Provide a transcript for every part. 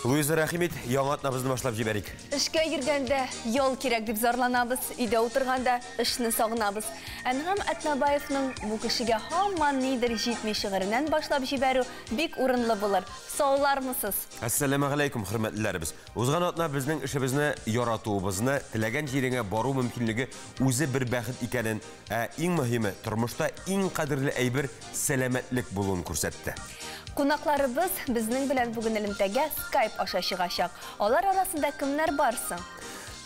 Луиза, рәхим ит, яңа атнабызны башлап җибәрик. Эшкә йөргәндә ял кирәк дип зарланабыз, өйдә утырганда эшне сагынабыз. Әнгам Атнабаевның бу кешегә һаман нидер җитми шигыреннән башлап җибәрү бик урынлы булыр. Саулармысыз? Әссәламегаләйкүм, хөрмәтлеләребез. Узган атна безнең эшебезне яратуыбызны, теләгән җиреңә бару мөмкинлеге үзе бер бәхет икәнен, ә иң мөһиме, тормышта иң кадерле әйбер сәламәтлек булуын күрсәтте. Кунакларыбыз безнең белән бүген элемтәгә Skype аша чыгачак. Алар арасында кемнәр бар соң?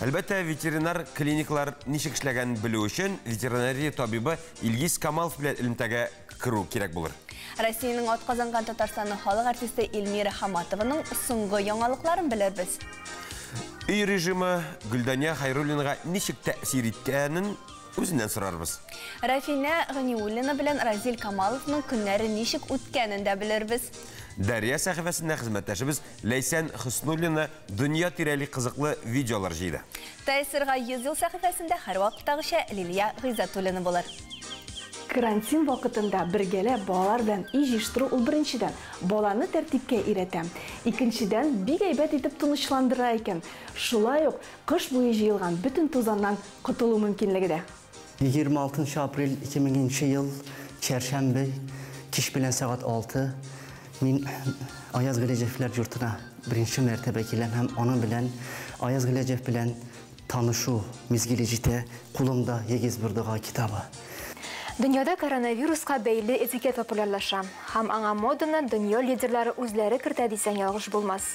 Әлбәттә, ветеринар клиниклар ничек эшләгәнен белү өчен ветеринария табибы Илгиз Камалов белән элемтәгә керү кирәк булыр. Россиянең атказанган Татарстанның халык артисты Эльмира Хаматованың соңгы яңалыкларын белербез. Өй режимы Гөлдания Хайруллинага ничек тәэсир иткәнен үзеннән сорарбыз. Рафинә Ганиуллина белән Разил Камаловның көннәре ничек үткәнен дә белербез. Дәрья сәхифәсендә хезмәттәшебез Ләйсән Хөснуллина дөнья тирәли кызыклы видеолар җыйды. ТСРга 100 ел сәхифәсендә һәрвакыттагыча Лилия Гыйззәтуллина булыр. Карантин вакытында бергәләп балалар белән өй җыештыру ул беренчедән баланы тәртипкә өйрәтә. Икенчедән бик әйбәт итеп тынычландыра икән. Шулай ук кыш буе җыелган бөтен тузаннан котылу мөмкинлеге дә. 26 апрель 2000 ел, чәршәмбе, кич белән сәгать 6, мин Аяз Гыйләҗевләр йортына беренче мәртәбә киләм һәм аның белән Аяз Гыйләҗев белән танышу мизгеле җитә, кулымда Егиз бер дога китабы. Дөньяда коронавируска бәйле этикет популярлаша. Һәм аңа моданы дөнья лидерлары үзләре кертә дисәң ялгыш булмас.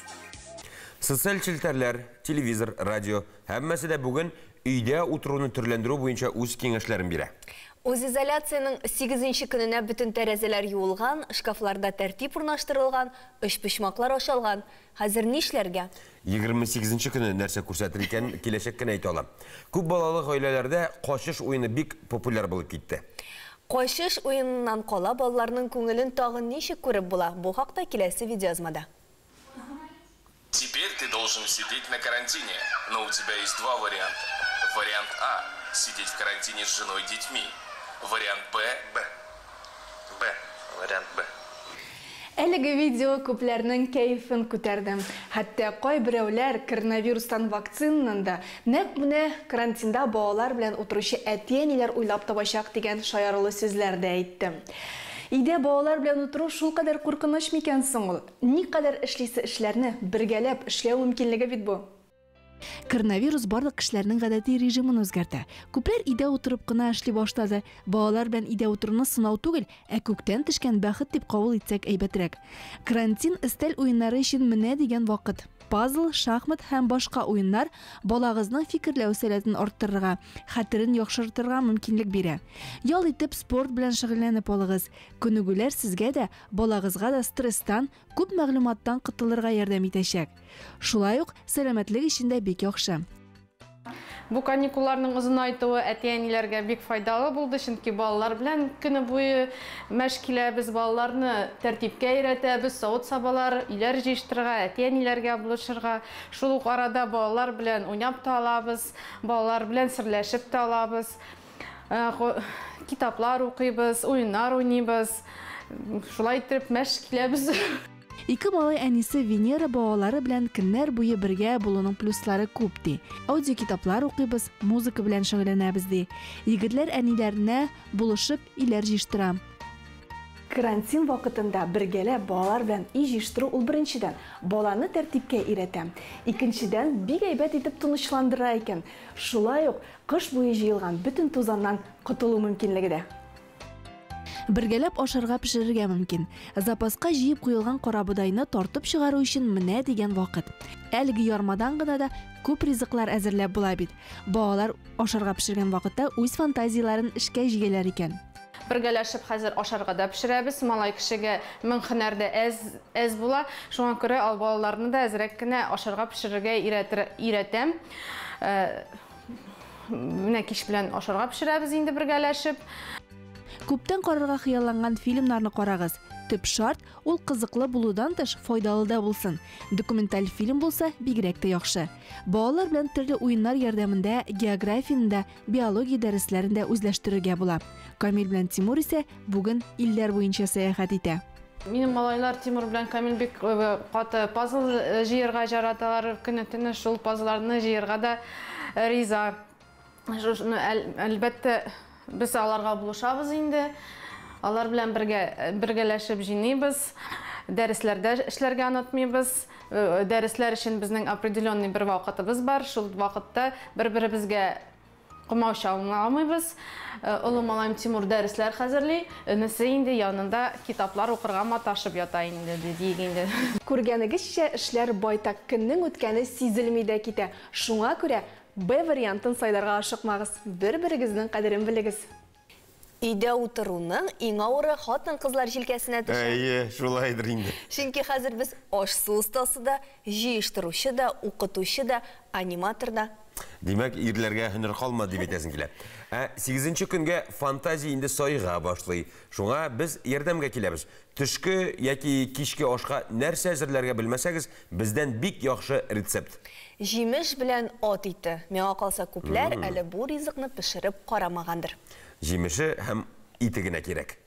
Социаль челтәрләр, телевизор, радио һәммәсе дә бүген өйдә утыруны төрләндерү буенча үз киңәшләрен бирә. Үзизоляциянең 8 көненә бөтен тәрәзәләр юылган, шкафларда тәртип урнаштырылган, өчпочмаклар ашалган. Хәзер нишләргә? 28 көне нәрсә күрсәтер икән, киләчәк кенә әйтә ала. Күп балалы гаиләләрдә качыш уены бик популяр булып китте. Качыш уеныннан кала балаларның күңелен тагын ничек күреп була? Бу хакта киләсе видеоязмада. Теперь ты должен сидеть на карантине, но у тебя есть два варианта. Вариант А – сидеть в карантине с женой и детьми. Вариант Б – Б. Б. Вариант Б. Әлеге видео күпләрнең кәефен күтәрде. Хәтта кайберәүләр коронавирустан вакцинаны да нәкъ менә карантинда балалар белән утыручы әти-әниләр уйлап табачак дигән шаярулы сүзләр дә әйтте. Өйдә балалар белән утыру шулкадәр куркыныч микән соң ул? Никадәр эшлисе эшләрне бергәләп эшләү мөмкинлеге бит бу. Коронавирус барлык кешеләрнең гадәти режимын үзгәртә. Күпләр өйдә утырып кына эшли башлады. Балалар белән өйдә утыруны сынау түгел, ә күктән төшкән бәхет дип кабул итсәк әйбәтрәк. Карантин өстәл уеннары өчен менә дигән вакыт. Пазл, шахмат һәм башка уеннар балагызның фикерләү сәләтен арттырырга, хәтерен яхшыртырга мөмкинлек бирә. Ял итеп спорт белән шөгыльләнеп алыгыз. Күнегүләр сезгә дә, балагызга да стресстан, күп мәгълүматтан котылырга ярдәм итәчәк. Шулай ук сәламәтлек өчен дә бик яхшы. Бу каникулларның озынайтуы әти-әниләргә бик файдалы булды, чөнки балалар белән көне буе мәш киләбез, балаларны тәртипкә өйрәтәбез, савыт-сабалар, өйләр җыештырырга, әти-әниләргә булышырга. Шул ук арада балалар белән уйнап та алабыз, балалар белән серләшеп тә алабыз. Китаплар укыйбыз, уеннар уйныйбыз. Шулай итеп мәш киләбез. Ике малай әнисе Венера балалары белән көннәр буе бергә булуның плюслары күп ди. Аудиокитаплар укыйбыз, музыка белән шөгыльләнәбез ди. Егетләр әниләренә булышып өйләр җыештыра. Карантин вакытында бергәләп балалар белән өй җыештыру ул беренчедән баланы тәртипкә өйрәтә. Икенчедән бик әйбәт итеп тынычландыра икән. Шулай ук кыш буе җыелган бөтен тузаннан котылу мөмкинлеге дә. Бергәләп ашарга пешерергә мөмкин. Запаска җыеп куелган карабодайны тартып чыгару өчен менә дигән вакыт. Әлеге ярмадан гына да күп ризыклар әзерләп була бит. Балалар ашарга пешергән вакытта үз фантазияләрен эшкә җигәләр икән. Бергәләшеп хәзер ашарга да пешерәбез. Малай кешегә мең һөнәр дә әз була. Шуңа күрә ал балаларны да әзрәк кенә ашарга пешерергә өйрәтәм. Менә кич белән ашарга пешерәбез инде бергәләшеп. Күптән карарга хыялланган фильмнарны карагыз. Төп шарт ул кызыклы булудан тыш файдалы да булсын. Документаль фильм булса бигрәк тә яхшы. Балалар белән төрле уеннар ярдәмендә географияне дә, биология дәресләрен дә үзләштерергә була. Камил белән Тимур исә бүген илләр буенча сәяхәт итә. Минем малайлар Тимур белән Камил бик каты пазл җыярга яраталар. Көне-төне шул пазларны җыярга да риза. Шушыны әлбәттә без аларга булышабыз инде. Алар белән бергә бергәләшеп җыйныйбыз. Дәресләрдә эшләргә онытмыйбыз. Дәресләр өчен безнең определенный бер вакытыбыз бар. Шул вакытта бер-беребезгә комауча алмыйбыз. Олы малаем Тимур дәресләр хәзерли, энесе инде янында китаплар укырга маташып ята инде, диек инде. Күргәнегезчә, эшләр байтак, көннең үткәне сизелми дә китә. Шуңа күрә Б вариантын сайларга ашыкмагыз, бер-берегезнең кадерен белегез. Өйдә утыруның иң авыры хатын-кызлар җилкәсенә төшә. Әйе, шулайдыр инде. Чөнки хәзер без аш-су остасы да, җыештыручы да, укытучы да, аниматор да. Димәк, ирләргә һөнәр калмады дип әйтәсең килә. Ә сигезенче көнгә фантазия инде саега башлый. Шуңа без ярдәмгә киләбез. Төшке яки кичке ашка нәрсә әзерләргә белмәсәгез, бездән бик яхшы рецепт. Җимеш белән ат ите. Миңа калса, күпләр әле бу ризыкны пешереп карамагандыр. Җимеше һәм ите генә кирәк.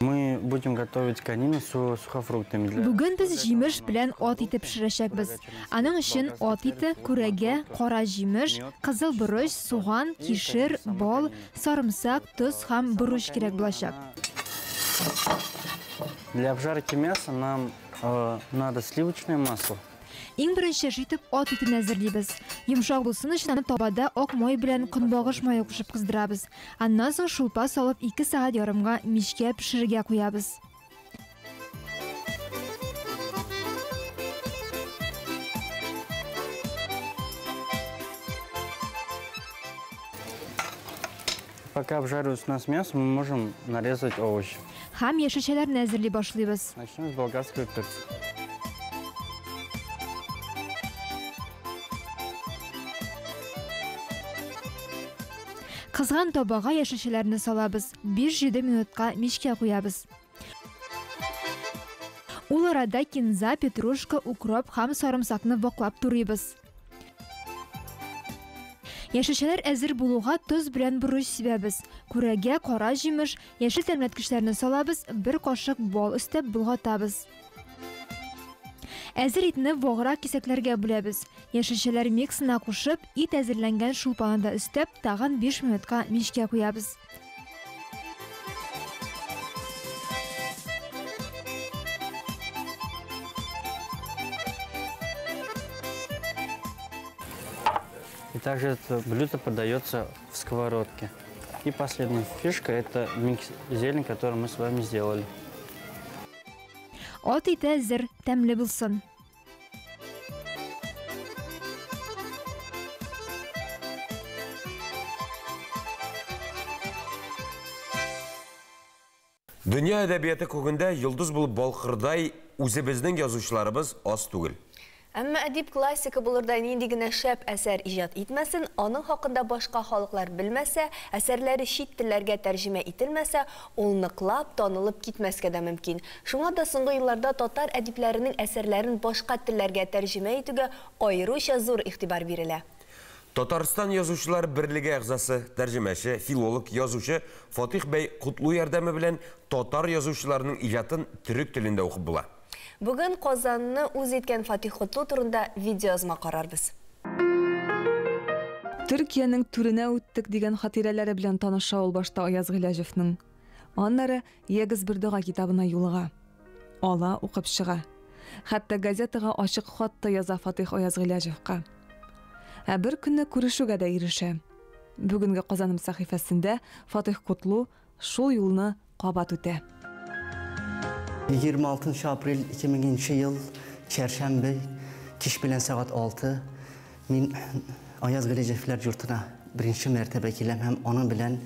Мы будем готовить конину с сухофруктами. Бүген без җимеш белән ат ите пешерәчәкбез. Аның өчен ат ите, күрәгә, кара җимеш, кызыл борыч, суган, кишер, бал, сарымсак, тоз һәм борыч кирәк булачак. Для обжарки мяса нам надо сливочное масло. Иң беренче эш итеп ат итен әзерлибез. Йомшак булсын өчен аны табада ак май белән көнбагыш мае кушып кыздырабыз. Аннан соң шулпа салып 2 сәгать ярымга мичкә пешерергә куябыз. Пока обжаривается у нас мясо, мы можем нарезать овощи. Һәм яшелчәләрне әзерли башлыйбыз. Начнем с болгарского перца. Кызган табага яшелчәләрне салабыз. 5-7 минутка мичкә куябыз. Ул арада кинза, петрушка, укроп һәм сарымсакны ваклап турыйбыз. Яшелчәләр әзер булуга тоз белән борыч сибәбез. Күрәгә, кара җимеш, яшел тәмләткечләрне салабыз, бер кашык бал өстәп болгатабыз. Әзер итне ваграк кисәкләргә бүләбез. Яшелчәләр миксына кушып, ит әзерләнгән шулпаны да өстәп, тагын 5 минутка мичкә куябыз. И также это блюдо подается в сковородке. И последняя фишка — это микс зелень, которую мы с вами сделали. Ат ите әзер, тәмле булсын. Дөнья әдәбияты күгендә йолдыз булып балкырдай үзебезнең язучыларыбыз аз түгел. Әмма әдип классика булырдай нинди генә шәп әсәр иҗат итмәсен, аның хакында башка халыклар белмәсә, әсәрләре чит телләргә тәрҗемә ителмәсә, ул ныклап танылып китмәскә дә мөмкин. Шуңа да соңгы елларда татар әдипләренең әсәрләрен башка телләргә тәрҗемә итүгә аеруча зур игътибар бирелә. Татарстан язучылар берлеге әгъзасы, тәрҗемәче, филолог, язучы Фатих бәй Котлу ярдәме белән татар язучыларының иҗатын төрек телендә укып була. Бүген Казанны үз иткән Фатих Котлу турында видеоязма карарбыз. Төркиянең түренә үттек дигән хатирәләре белән таныша ул башта Аяз Гыйләҗевнең. Аннары Егыз бер дога китабына юлыга. Ала укып чыга. Хәтта газетага ачык хат та яза Фатих Аяз Гыйләҗевка. Ә бер көнне күрешүгә дә ирешә. Бүгенге Казаным сәхифәсендә Фатих Котлу шул юлны кабат үтә. 26 апрель 2000 ел, çərşənbə, кич белән сәгать 6 мин Аяз Гыйләҗевләр йортына беренче мәртәбә киләм һәм аның белән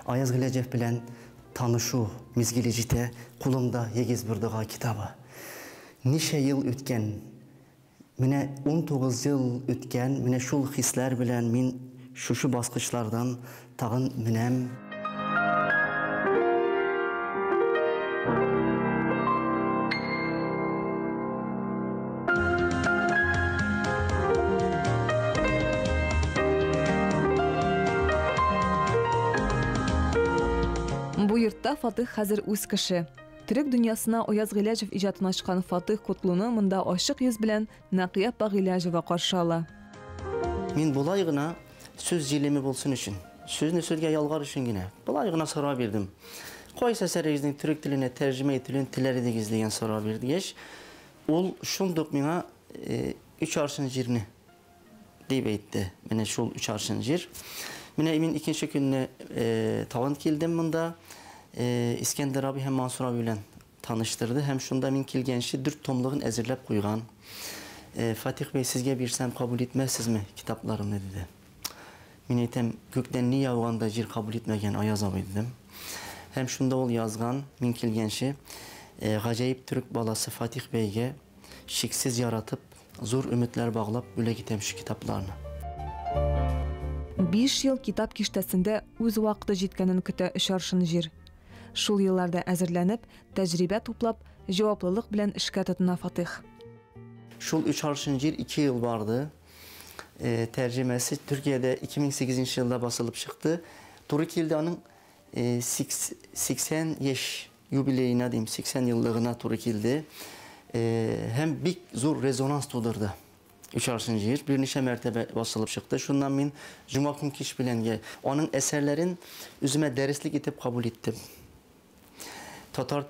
Аяз Гыйләҗев белән танышу мизгеле җитә, кулымда Егез бер дога китабы. Ничә ел үткән, менә 19 ел үткән, менә шул хисләр белән мин шушы баскычлардан тагын менәм. йортта Фатых хәзер үз кеше. Төрек дөньясына Аяз Гыйләҗев иҗатын ачкан Фатых Кутлуны монда ачык йөз белән Нәкыя апа Гыйләҗева каршы ала. Мин болай гына сүз җилеме булсын өчен, сүзне сүзгә ялгар өчен генә, болай гына сорау бирдем. Кайсы әсәрегезнең төрек теленә тәрҗемә ителүен теләр идегез дигән сорау биргәч, ул шундук миңа Өч аршын җирне дип әйтте. Менә шул өч аршын җир. Менә мин икенче көнне тагын килдем монда. Искәндәр абый һәм Мансур абый белән таныштырды һәм шунда мин килгәнче дүрт томлыгын әзерләп куйган. Фатих бей, сезгә бирсәм, кабул итмәссезме китапларымны, диде. Мин әйтәм, күктән ни яуган да җир кабул итмәгән, Аяз абый, дидем. Һәм шунда ул язган, мин килгәнче, гаҗәеп төрек баласы Фатих бәйгә чиксез яратып, зур өметләр баглап бүләк итәм шу китапларны. Биш ел китап киштәсендә үз вакыты җиткәнен көтә өч аршын җир. Шул елларда әзерләнеп, тәҗрибә туплап, җаваплылык белән эшкә тотына Фатыйх. Шул өч аршын җир ике ел барды. Тәрҗемәсе Төркиядә 2008 нче елда басылып чыкты. Туры килде аның 80 яшь юбилеена дим, 80 еллыгына туры килде. Һәм бик зур резонанс тудырды. Өч аршын җир берничә мәртәбә басылып чыкты. Шуннан мин җомга көн кич белән аның әсәрләрен үземә дәреслек итеп кабул иттем. Татар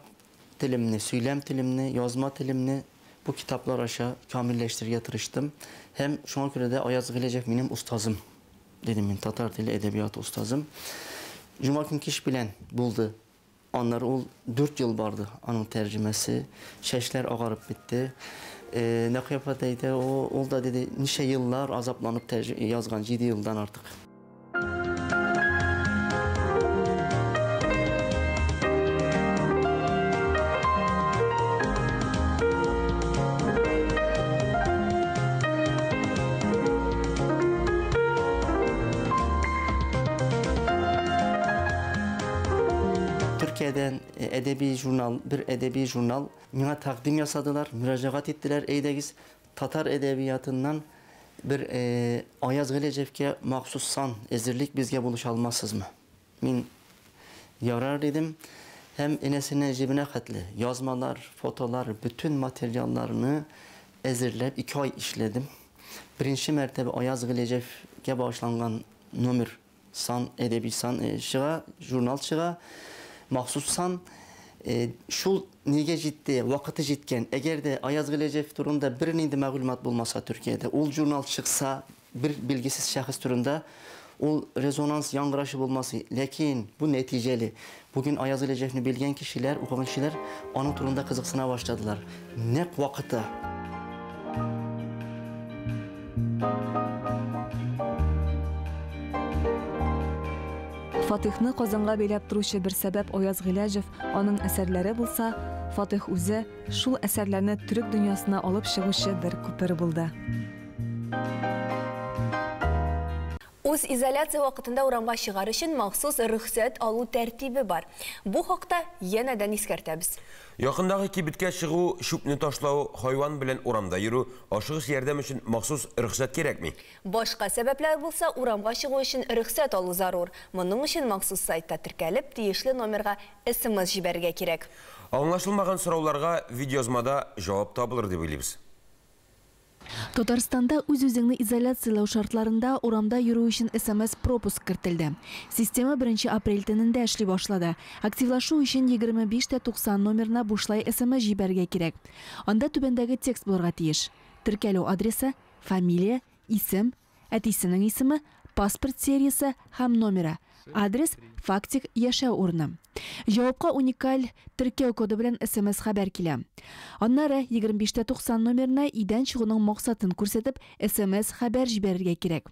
телемне, сөйләм телемне, язма телемне бу китаплар аша камилләштерергә тырыштым. Һәм шуңа күрә дә Аяз Гыйләҗев минем остазым, дидем мин, татар теле, әдәбияты остазым. Җомга көн кич белән булды. Аннары ул дүрт ел барды, аның тәрҗемәсе. Чәчләр агарып бетте. Нәкыя апа да әйтә, ул да диде, ничә еллар азапланып язган, җиде елдан артык. Төркиядән әдәби журнал, бер әдәби журнал миңа тәкъдим ясадылар, мөрәҗәгать иттеләр, әйдәгез, татар әдәбиятыннан бер Аяз Гыйләҗевкә махсус сан әзерлик, безгә булыша алмассызмы? Мин ярар дидем. Һәм энәсенә җебенә хәтле язмалар, фотолар, бөтен материалларны әзерләп ике ай эшләдем. Беренче мәртәбә Аяз Гыйләҗевкә багышланган номер сан, әдәби сан чыга, журнал чыга, махсус сан. Шул нигә җитте, вакыты җиткән. Әгәр дә Аяз Гыйләҗев турында бернинди мәгълүмат булмаса Төркиядә, ул журнал чыкса, бер билгесез шәхес турында, ул резонанс яңгырашы булмас. Ләкин бу нәтиҗәле. Бүген Аяз Гыйләҗевне белгән кешеләр, укыган кешеләр аның турында кызыксына башладылар. Нәкъ вакыты. Фатыйхны Казанга бәйләп торучы бер сәбәп Аяз Гыйләҗев, аның әсәрләре булса, Фатыйх үзе шул әсәрләрне төрек дөньясына алып чыгучы бер күпер булды. Үз изоляция вакытында урамга чыгар өчен махсус рөхсәт алу тәртибе бар. Бу хакта янәдән искәртәбез. Якындагы кибеткә чыгу, чүпне ташлау, хайван белән урамда йөрү, ашыгыч ярдәм өчен махсус рөхсәт кирәкми. Башка сәбәпләр булса, урамга чыгу өчен рөхсәт алу зарур. Моның өчен махсус сайтта теркәлеп, тиешле номерга смс җибәрергә кирәк. Аңлашылмаган сорауларга видеоязмада җавап табылыр дип уйлыйбыз. Татарстанда үз-үзеңне изоляцияләү шартларында урамда йөрү өчен смс-пропуск кертелде. Система 1 апрель төнендә эшли башлады. Активлашу өчен 25 тә 90 номерына бушлай смс җибәрергә кирәк. Анда түбәндәге текст булырга тиеш: теркәлү адресы, фамилия, исем, әтисенең исеме, паспорт сериясе һәм номеры, адрес, фактик яшәү урыны. Җавапка уникаль теркәү коды белән смс-хәбәр килә. Аннары 25 тә 90 номерына өйдән чыгуның максатын күрсәтеп, смс-хәбәр җибәрергә кирәк.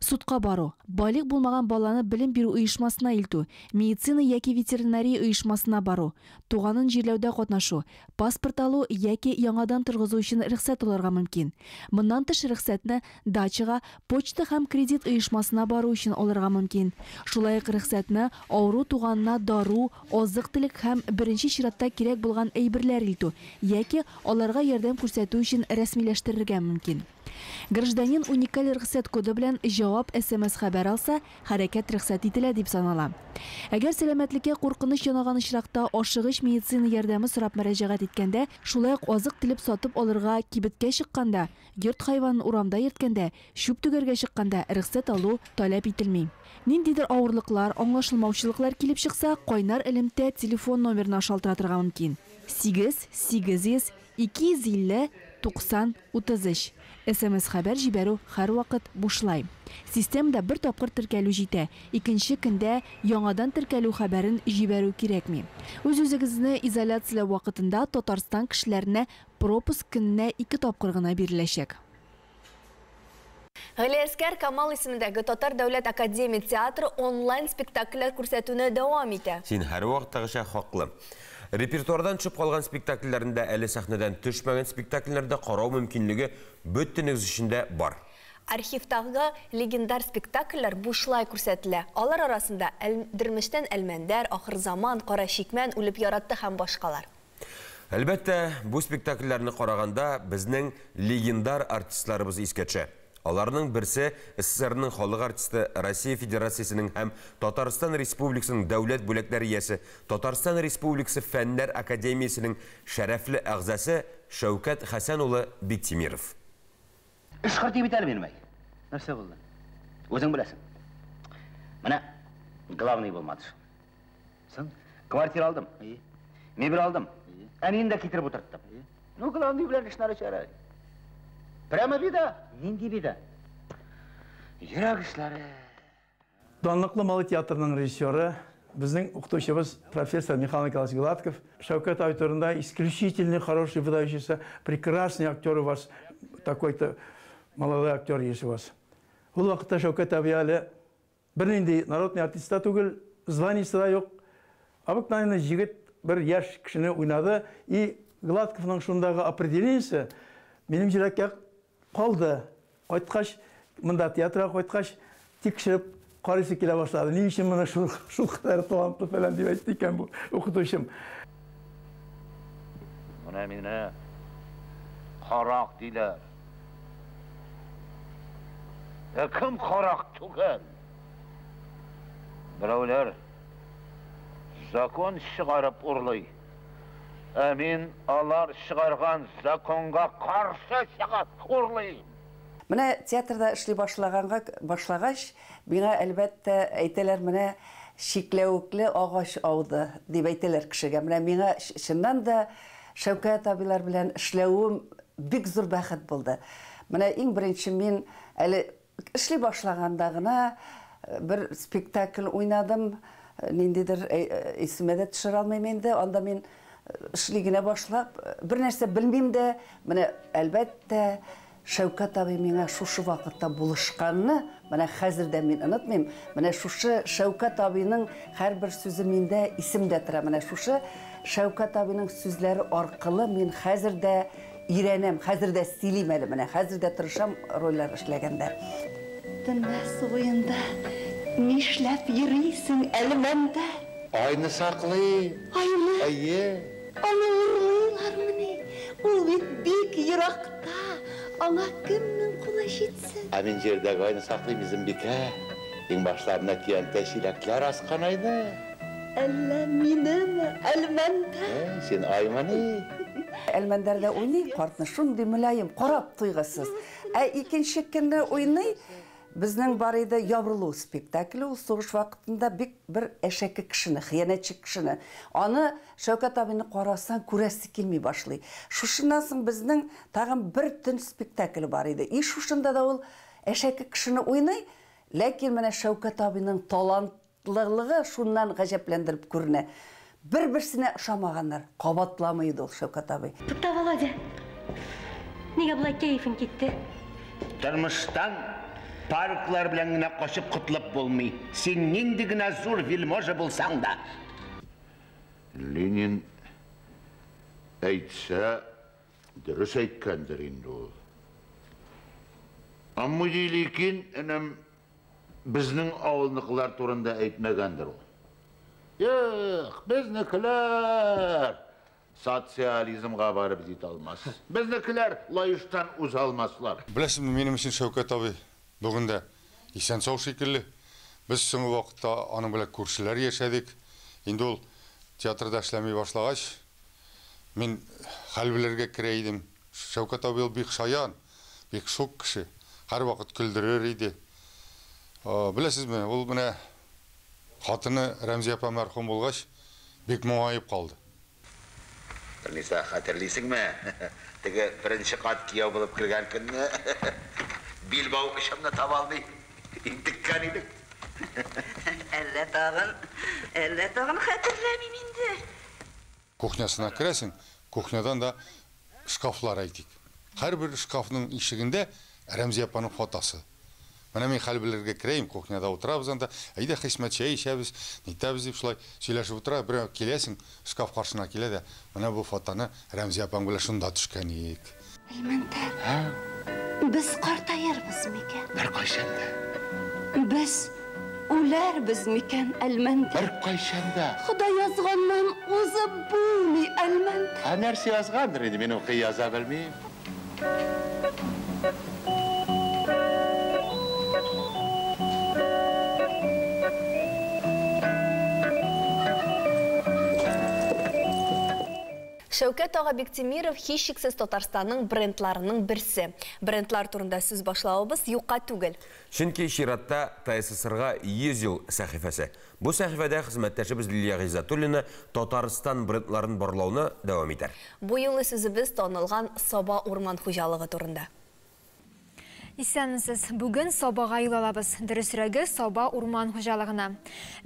Судка бару, балигъ булмаган баланы белем бирү оешмасына илтү, медицина яки ветеринария оешмасына бару, туганын җирләүдә катнашу, паспорт алу яки яңадан торгызу өчен рөхсәт алырга мөмкин. Моннан тыш рөхсәтне дачага, почта һәм кредит оешмасына бару өчен алырга мөмкин. Шулай ук рөхсәтне авыру туганына дару, азык-төлек һәм беренче чиратта кирәк булган әйберләр илтү яки аларга ярдәм күрсәтү өчен рәсмиләштерергә мөмкин. Гражданин уникаль рөхсәт коды белән җавап SMS-хәбәр алса, хәрәкәт рөхсәт ителә дип санала. Әгәр сәламәтлеккә куркыныч янаган очракта ашыгыч медицина ярдәме сорап мөрәҗәгать иткәндә, шулай ук азык-төлек сатып алырга кибеткә чыкканда, йорт хайванын урамда йөрткәндә, чүп түгәргә чыкканда рөхсәт алу таләп ителми. Ниндидер авырлыклар, аңлашылмаучылыклар килеп чыкса, кайнар элемтә телефон номерына шалтыратырга мөмкин, 8 800 250 90 33. SMS-хәбәр җибәрү һәрвакыт бушлай. Системада бер тапкыр теркәлү җитә, икенче көндә яңадан теркәлү хәбәрен җибәрү кирәкми. Үз-үзегезне изоляцияләү вакытында Татарстан кешеләренә пропуск көненә ике тапкыр гына биреләчәк. Галиәсгар Камал исемендәге Татар дәүләт академия театры онлайн спектакльләр күрсәтүне дәвам итә. Син һәрвакыттагыча хаклы. Репертуардан төшеп калган спектакльләрне дә, әле сәхнәдән төшмәгән спектакльләрне дә карау мөмкинлеге бөтенегез өчен дә бар. Архивтагы легендар спектакльләр бушлай күрсәтелә. Алар арасында Әлдермештән Әлмәндәр, Ахырзаман, Кара чикмән, Үлеп яратты һәм башкалар. Әлбәттә, бу спектакльләрне караганда безнең легендар артистларыбыз искә төшә. Аларның берсе СССРның халык артисты, Россия Федерациясенең һәм Татарстан Республикасының дәүләт бүләкләре иясе, Татарстан Республикасы Фәннәр академиясенең шәрәфле әгъзасы Шәүкәт Хәсән улы Биктимиров. Эш хөрти бит әле минем, әй. Нәрсә булды? Үзең беләсең. Менә главный булмады шул. Соң? Квартира алдым. Мебель алдым. Әниен дә китереп утырттым. Ну, главный белән эш начар. Прямо беда. Нинди беда? Йөрәк эшләре. Данлыклы Малый театрының режиссеры, безнең укытучыбыз профессор Михаил Николаевич Гладков Шәүкәт абый турында исключительно хороший, выдающийся, прекрасный актер у вас, такой-то молодой актер есть у вас. Ул вакытта Шәүкәт абый әле бернинди народный артист та түгел, званиесе да юк. Обыкновенный җегет бер яшь кешене уйнады. И Гладковның шундагы определениесе минем йөрәккә калды. Кайткач, монда театрга кайткач, тикшереп карыйсы килә башлады. Ни өчен моны шул шулкадәр талантлы фәлән дип әйтте икән бу укытучым? Менә мине карак диләр. Ә кем карак түгел? Берәүләр закон чыгарып урлый. Ә мин алар чыгарган законга каршы чыгып урлыйм. Менә театрда эшли башлаганга башлагач, миңа, әлбәттә, әйтәләр, менә чикләвекле агач ауды, дип әйтәләр кешегә. Менә миңа чыннан да Шәүкәт абыйлар белән эшләвем бик зур бәхет булды. Менә иң беренче мин әле эшли башлаганда гына бер спектакль уйнадым, ниндидер исемә дә төшерә алмыйм инде. Анда мин эшли генә башлап, бер нәрсә белмим дә, менә әлбәттә, Шәүкәт абый миңа шушы вакытта булышканны, менә хәзер дә мин онытмыйм. Менә шушы Шәүкәт абыйның һәрбер сүзе миндә исемдә тора. Менә шушы Шәүкәт абыйның сүзләре аркылы мин хәзер дә өйрәнәм, хәзер дә сөйлим әле, менә хәзер дә тырышам рольләр эшләгәндә. Төнлә су буенда нишләп йөрисең, Әлмәндәр? Айны саклыйм. Айны? Әйе. Аны урлыйлармыни? Ул бит бик еракта, аңа кемнең кулы җитсен? Ә мин җирдәге айны саклыйм, Изембикә. Иңбашларына көянтә чиләкләр аскан айны. Әллә минеме, Әлмәндәр? Син аймыни? Әлмәндәрдә уйный картны, шундый мөлаем, карап туйгысыз. Ә икенче көнне уйный, безнең бар иде Ябырылу спектакле, ул сугыш вакытында бик бер әшәке кешене, хыянәтче кешене. Аны Шәүкәт абыйны карасаң, күрәсе килми башлый. Шушыннан соң безнең тагын бер төн спектакле бар иде. И шушында да ул әшәке кешене уйный, ләкин менә Шәүкәт абыйның талантлылыгы шуннан гаҗәпләндереп күренә. Бер-берсенә ошамаганнар, кабатламый иде ул Шәүкәт абый. Тукта, Володя. Нигә болай кәефең китте? Тормыштан парклар белән генә качып котылып булмый. Син нинди генә зур вельможа булсаң да. Ленин әйтсә, дөрес әйткәндер инде ул. Амма ликин, энем, безнең авылныкылар турында әйтмәгәндер ул. Юк, безнекеләр социализмга барып җитә алмас. Безнекеләр Лаештан уза алмаслар. Беләсезме, минем өчен Шәүкәт абый бүген дә исән-сау шикелле. Без соңгы вакытта аның белән күршеләр яшәдек. Инде ул театрда эшләми башлагач, мин хәл белергә керә идем. Шәүкәт абый ул бик шаян, бик шук кеше. Һәрвакыт көлдерер иде. Беләсезме, ул менә хатыны Рәмзия апа мәрхүм булгач, бик моңаеп калды. Ниса, хәтерлисеңме, теге беренче кат кияү булып кергән көнне билбау очымны таба алмый интеккән идек. Әллә тагын, әллә тагын хәтерләмим инде. Кухнясына керәсең, кухнядан да шкафлар әйтик. Һәрбер шкафның ишегендә Рәмзия апаның фотосы. Менә мин хәл белергә керәем, кухняда утырабыз анда, әйдә Хисмәт чәй эчәбез, нитәбез дип шулай сөйләшеп утыра, берәү киләсең, шкаф каршына килә дә, менә бу фотоны Рәмзия апаң белән шунда төшкән идек. Әлмәндәр, без картаербыз микән? Беркайчан да. Без үләрбез микән, Әлмәндәр? Беркайчан да. Ходай язганнан узып булмый, Әлмәндәр. Ә нәрсә язгандыр инде, мин укый яза белмим. Шәүкәт ага Биктимиров һичшиксез Татарстанның брендларының берсе. Брендлар турында сүз башлавыбыз юкка түгел. Чөнки чиратта ТССРга 100 ел сәхифәсе. Бу сәхифәдә хезмәттәшебез Лилия Гыйззәтуллина Татарстан брендларын барлауны дәвам итәр. Бу юлы сүзебез танылган Саба урман хуҗалыгы турында. Исәнмесез. Бүген Сабага юл алабыз. Дөресрәге, Саба урман хуҗалыгына.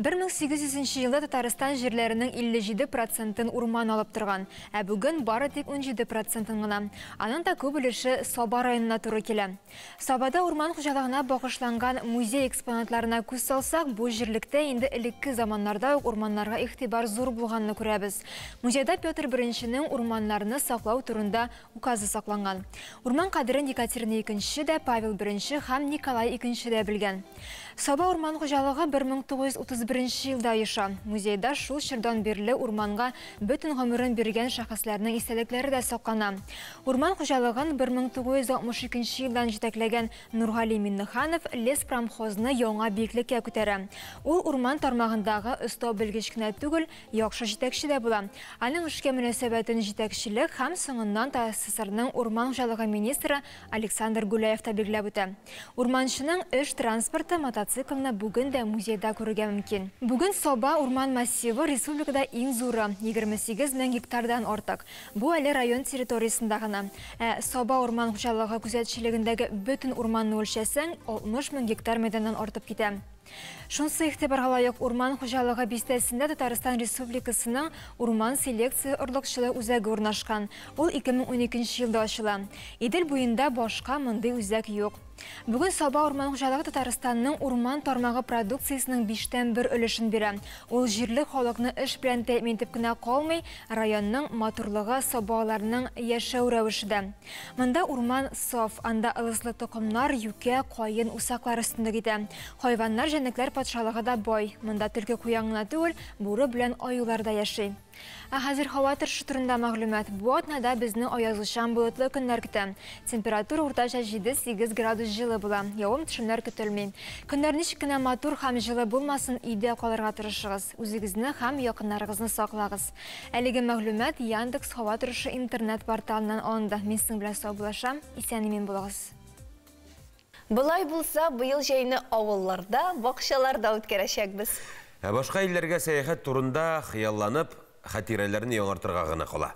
1800 елда Татарстан җирләренең 57 процентын урман алып торган. Ә бүген бары тик 17 процентын гына. Аның да күп өлеше Саба районына туры килә. Сабада урман хуҗалыгына багышланган музей экспонатларына күз салсак, бу җирлектә инде элекке заманнарда ук урманнарга игътибар зур булганны күрәбез. Музейда Петр I-нең урманнарны саклау турында указы сакланган. Урман кадерен Екатерина II дә, Павел I һәм Николай II дә белгән. Саба урман хуҗалыгы 1931 елда оеша. Музейда шул чордан бирле урманга бөтен гомерен биргән шәхесләрнең истәлекләре дә саклана. Урман хуҗалыгын 1962 елдан җитәкләгән Нургали Миннеханов леспромхозны яңа биеклеккә күтәрә. Ул урман тармагындагы оста белгеч кенә түгел, яхшы җитәкче дә була. Аның эшкә мөнәсәбәтен җитәкчелек һәм соңыннан ТССРның урман хуҗалыгы министры Александр Гуляев та билгеләп үтә. Урманчының эш транспорты мотоциклны бүген дә музейда күрергә мөмкин. Бүген Саба урман массивы республикада иң зуры, 28 мең гектардан артык. Бу әле район территориясендә гына. Ә Саба урман хуҗалыгы күзәтчелегендәге бөтен урманны үлчәсәң, 60 мең гектар мәйданнан артып китә. Шунсы игътибарга лаек, урман хуҗалыгы бистәсендә Татарстан Республикасының урман селекция орлыкчылык үзәге урнашкан. Ул 2012 елда ачыла. Идел буенда башка мондый үзәк юк. Бүген Саба урман хуҗалыгы Татарстанның урман тармагы продукциясенең 1/5 өлешен бирә. Ул җирле халыкны эш белән тәэмин итеп кенә калмый, районның матурлыгы, сабаларның яшәү рәвеше дә. Монда урман саф, анда ылыслы токымнар, юкә, каен, усаклар өстенлек итә. Хайваннар, җәнлекләр патшалыгы да бай. Монда төлке куян гына түгел, бүре белән аюлар да яши. Ә хәзер һава торышы турында мәгълүмат. Бу атнада безне аязучан болытлы көннәр көтә. Температура уртача 7-8 градус җылы була. Явым-төшемнәр көтелми. Көннәр ничек кенә матур һәм җылы булмасын, өйдә калырга тырышыгыз. Үзегезне һәм якыннарыгызны саклагыз. Әлеге мәгълүмат Яндекс һава торышы интернет порталыннан алынды. Мин сезнең белән саубуллашам. Исән-имин булыгыз. Болай булса, быел җәйне авылларда, бакчаларда үткәрәчәкбез. Ә башка илләргә сәяхәт турында хыялланып, хатирәләрне яңартырга гына кала.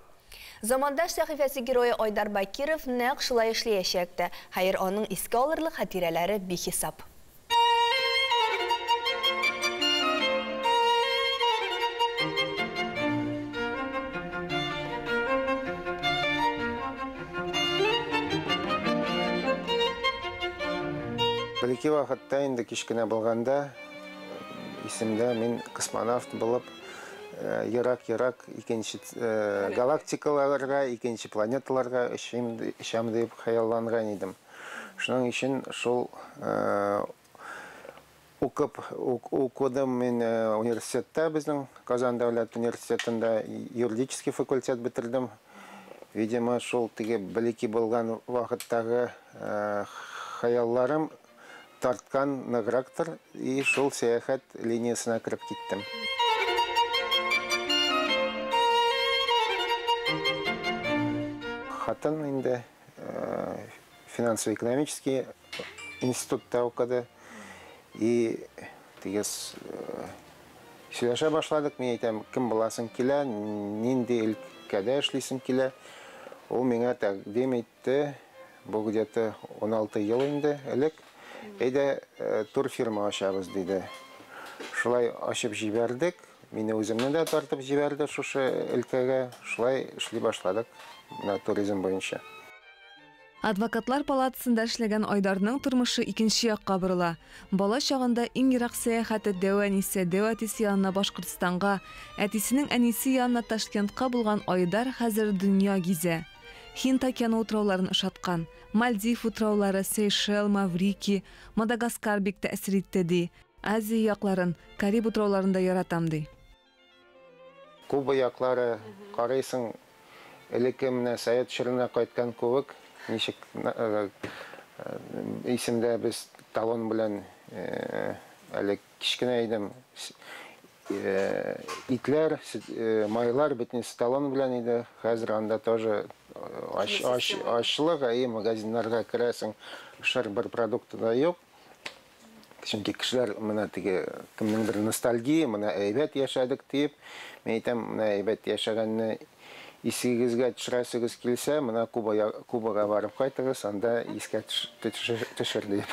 Замандаш сәхифәсе герое Айдар Бакиров нәкъ шулай эшләячәк тә. Хәер, аның искә алырлык хатирәләре бихисап. Бәлки вакытта инде кечкенә булганда исемдә мин космонавт булып ерак-ерак икенче галактикаларга, икенче планеталарга очам дип хыялланган идем. Шуның өчен шул Укып укыдым мин университетта, безнең Казан дәүләт университетында юридический факультет бетердем. Видимо, шул теге бәләкәй булган вакыттагы хыялларым тарткан ныграктыр, и шул сәяхәт линиясенә кереп киттем. Хатын инде финансово-экономический институтта укыды. И теге сөйләшә башладык, мин әйтәм, кем буласың килә, нинди өлкәдә эшлисең килә. Ул миңа тәкъдим итте, бу где-то 16 ел инде элек, әйдә турфирма ачабыз, диде. Шулай ачып җибәрдек, мине үземне дә тартып җибәрде шушы өлкәгә, шулай эшли башладык менә туризм буенча. Адвокатлар палатасында эшләгән Айдарның тормышы икенче якка борыла. Бала чагында иң ерак сәяхәте дәү әнисе, дәү әтисе янына Башкортстанга, әтисенең әнисе янына Ташкентка булган Айдар хәзер дөнья гизә. Һинд океаны утрауларын ошаткан. Мальдив утраулары, Сейшел, Маврикий, Мадагаскар бик тәэсир итте, ди. Азия якларын, Кариб утрауларын да яратам, ди. Куба яклары, карыйсың, элекке менә совет чорына кайткан кебек, ничек исемдә без талон белән әле кечкенә идем, итләр, майлар бөтенесе талон белән иде. Хәзер анда тоже ачлык, и магазиннарга керәсең, шыр бер продукты да юк. Чөнки кешеләр менә теге кемнеңдер ностальгия, менә әйбәт яшәдек дип, мин әйтәм, менә әйбәт яшәгәнне исегезгә төшерәсегез килсә, менә Кубага барып кайтыгыз, анда искә төшер дип.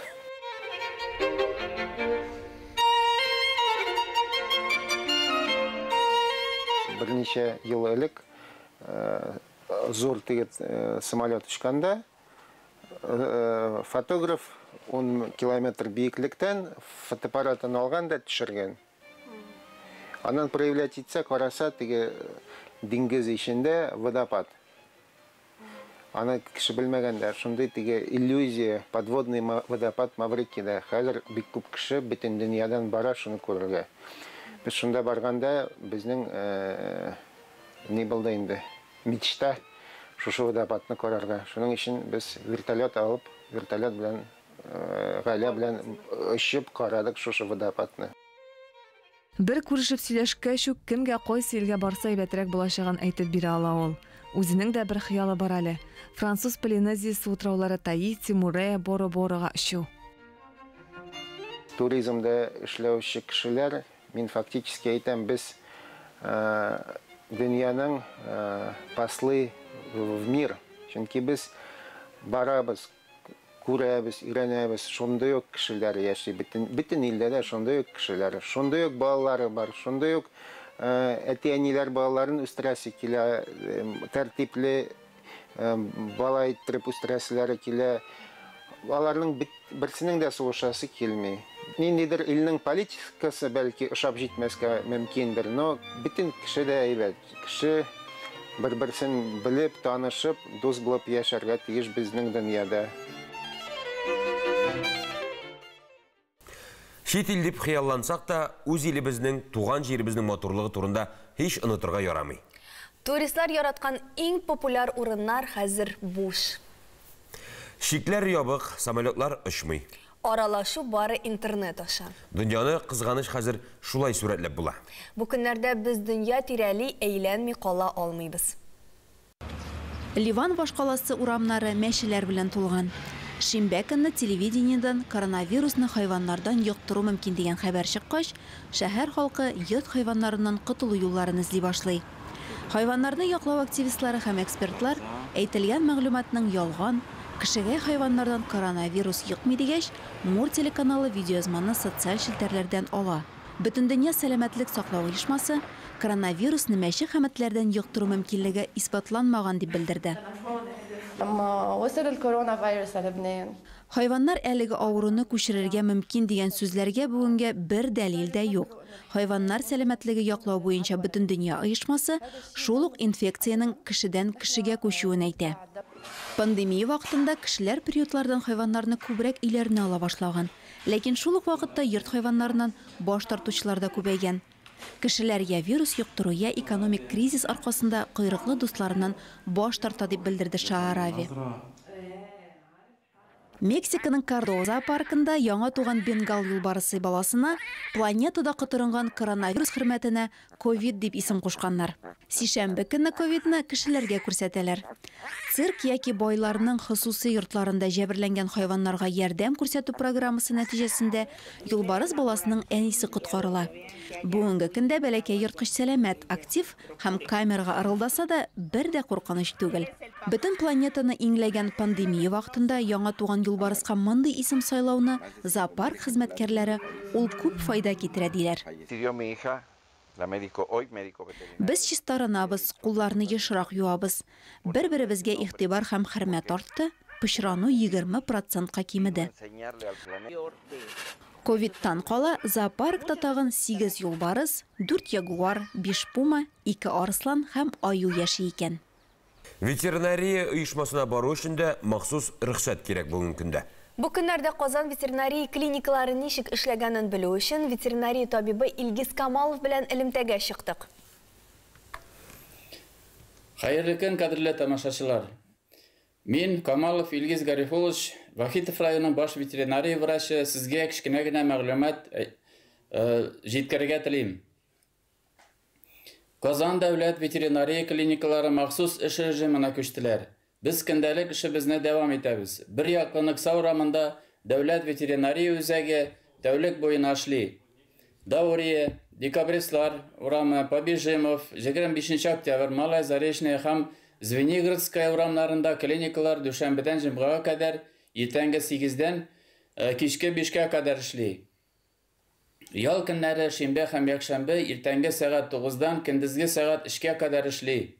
Берничә ел элек зур теге самолет очканда фотограф 10 километр биеклектән фотоаппаратын алган да төшергән. Аннан проявлять итсә, караса, теге диңгез эчендә водопад. Аны кеше белмәгәндә, шундый теге иллюзия, подводный водопад Маврикида. Хәзер бик күп кеше бөтен дөньядан бара шуны күрергә. Без шунда барганда безнең ни булды инде? Мечта шушы водопадны карарга. Шуның өчен без вертолет алып, вертолет белән гаилә белән очып карадык шушы водопадны. Бер күрешеп сөйләшкәч үк кемгә кайсы илгә барса әйбәтрәк булачагын әйтеп бирә ала ул. Үзенең дә бер хыялы бар әле. Француз Полинезиясе утраулары Таити, Муреа, Бора-Борага очу. Туризмда эшләүче кешеләр, мин фактически әйтәм, без дөньяның послы в мир. Чөнки без барабыз, күрәбез, өйрәнәбез, шундый ук кешеләр яши. Бөтен илдә дә шундый ук кешеләр, шундый ук балалары бар, шундый ук әти-әниләр балаларын үстерәсе килә, тәртипле бала иттереп үстерәселәре килә. Аларның берсенең дә сугышасы килми. Ниндидер илнең политикасы бәлки ошап җитмәскә мөмкиндер, но бөтен кеше дә әйбәт. Кеше бер-берсен белеп, танышып, дус булып яшәргә тиеш безнең дөньяда. Чит ил дип хыяллансак та, үз илебезнең, туган җиребезнең матурлыгы турында һич онытырга ярамый. Туристлар яраткан иң популяр урыннар хәзер буш. Чикләр ябык, самолетлар очмый. Аралашу бары интернет аша. Дөньяны кызганыч хәзер шулай сурәтләп була. Бу көннәрдә без дөнья тирәли әйләнми кала алмыйбыз. Ливан башкаласы урамнары мәчеләр белән тулган. Шимбә көнне телевидениедән коронавирусны хайваннардан йоктыру мөмкин дигән хәбәр чыккач, шәһәр халкы йорт хайваннарыннан котылу юлларын эзли башлый. Хайваннарны яклау активистлары һәм экспертлар әйтелгән мәгълүматның ялган, кешегә хайваннардан коронавирус йокмый дигәч, Мур телеканалы видеоязманы социаль челтәрләрдән ала. Бөтендөнья сәламәтлек саклау оешмасы коронавирусны мәче һәм этләрдән йоктыру мөмкинлеге исбатланмаган дип белдерде. Хайваннар әлеге авыруны күчерергә мөмкин дигән сүзләргә бүгенгә бер дәлил дә юк. Хайваннар сәламәтлеге яклау буенча Бөтендөнья оешмасы шул ук инфекциянең кешедән кешегә күчүен әйтә. Пандемия вакытында кешеләр приютлардан хайваннарны күбрәк өйләренә ала башлаган. Ләкин шул ук вакытта йорт хайваннарыннан баш тартучылар да күбәйгән. Кешеләр я вирус йоктыру, я экономик кризис аркасында койрыклы дусларыннан баш тарта, дип белдерде Шаарави. Мексиканың Кардо зоопаркында яңа туган бенгал юлбарысы баласына планетада котырынган коронавирус хөрмәтенә ковид дип исем кушканнар. Сишәмбе көнне ковидны кешеләргә күрсәтәләр. Цирк яки байларның хосусый йортларында җәберләнгән хайваннарга ярдәм күрсәтү программасы нәтиҗәсендә юлбарыс баласының әнисе коткарыла. Бүгенге көндә бәләкәй ерткыч сәламәт, актив һәм камерага ырылдаса да, бер дә куркыныч түгел. Бөтен планетаны иңләгән пандемия вакытында яңа туган юлбарыска мондый исем сайлауны зоопарк хезмәткәрләре ул күп файда китерә диләр. Без чистарынабыз, кулларны ешрак юабыз. Бер-беребезгә игътибар һәм хөрмәт артты, пычрану 20 процентка кимеде. Ковидтан кала зоопаркта тагын 8 юлбарыс, 4 ягуар, 5 пума, 2 арыслан һәм аю яши икән. Ветеринария оешмасына бару өчен дә махсус рөхсәт кирәк бүгенге көндә. Бу көннәрдә Казан ветеринария клиникалары ничек эшләгәнен белү өчен ветеринария табибы Илгиз Камалов белән элемтәгә чыктык. Хәерле көн, кадерле тамашачылар. Мин Камалов Илгиз Гарифуллович, Вахитов районының баш ветеринария врачы, сезгә кечкенә генә мәгълүмат җиткерергә телим. Казан дәүләт ветеринария клиникалары махсус эш режимына күчтеләр. Без көндәлек эшебезне дәвам итәбез. Бер яклы Нокса урамында дәүләт ветеринария үзәге тәүлек буена эшли. Даурия, Декабристлар урамы, Побежимов, 25 октябрь, Малая Заречная һәм Звенигородская урамнарында клиникалар дүшәмбедән җомгага кадәр иртәнге 8-дән кичке 5-кә кадәр эшли. Ял көннәре шимбә һәм якшәмбе иртәнге сәгать 9-дан көндезге сәгать 3-кә кадәр эшли.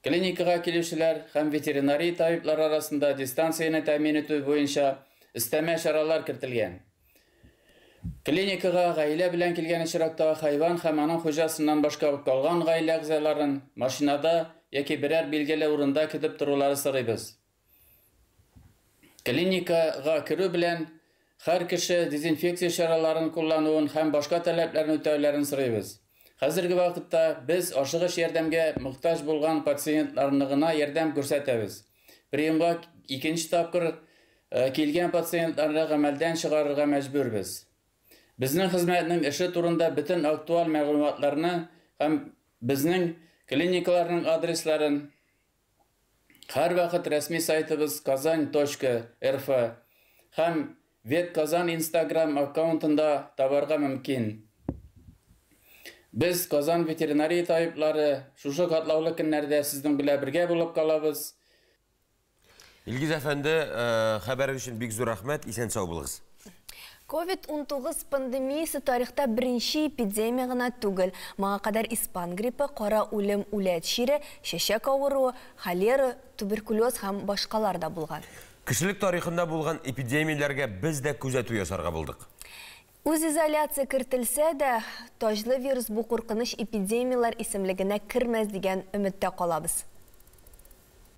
Клиникага килүчеләр һәм ветеринария табиблары арасында дистанцияне тәэмин итү буенча өстәмә чаралар кертелгән. Клиникага гаилә белән килгән очракта хайван һәм аның хуҗасыннан башка калган гаилә әгъзаларын машинада яки берәр билгеле урында көтеп торулары сорыйбыз. Клиникага керү белән һәр кеше дезинфекция чараларын куллануын һәм башка таләпләрне үтәүләрен сорыйбыз. Хәзерге вакытта без ашыгыч ярдәмгә мохтаҗ булган пациентларны гына ярдәм күрсәтәбез. Приемга икенче тапкыр килгән пациентларны гамәлдән чыгарырга мәҗбүрбез. Безнең хезмәтнең эше турында бөтен актуаль мәгълүматларны һәм безнең клиникаларның адресларын һәрвакыт рәсми сайтыбыз казань.рф һәм Ветказан Инстаграм аккаунтында табарга мөмкин. Без Казан ветеринария табиблары шушы катлаулы көннәрдә сезнең белән бергә булып калабыз. Илгиз әфәнде, хәбәр өчен бик зур рәхмәт, исән-сау булыгыз. COVID-19 пандемиясе тарихта беренче эпидемия гына түгел. Моңа кадәр испан гриппы, кара үлем, үләт чире, чәчәк авыруы, холера, туберкулез һәм башкалар да булган. Кешелек тарихында булган эпидемияләргә без дә күзәтү ясарга булдык. Үзизоляция кертелсә дә, таҗлы вирус бу куркыныч эпидемияләр исемлегенә кермәс дигән өметтә калабыз.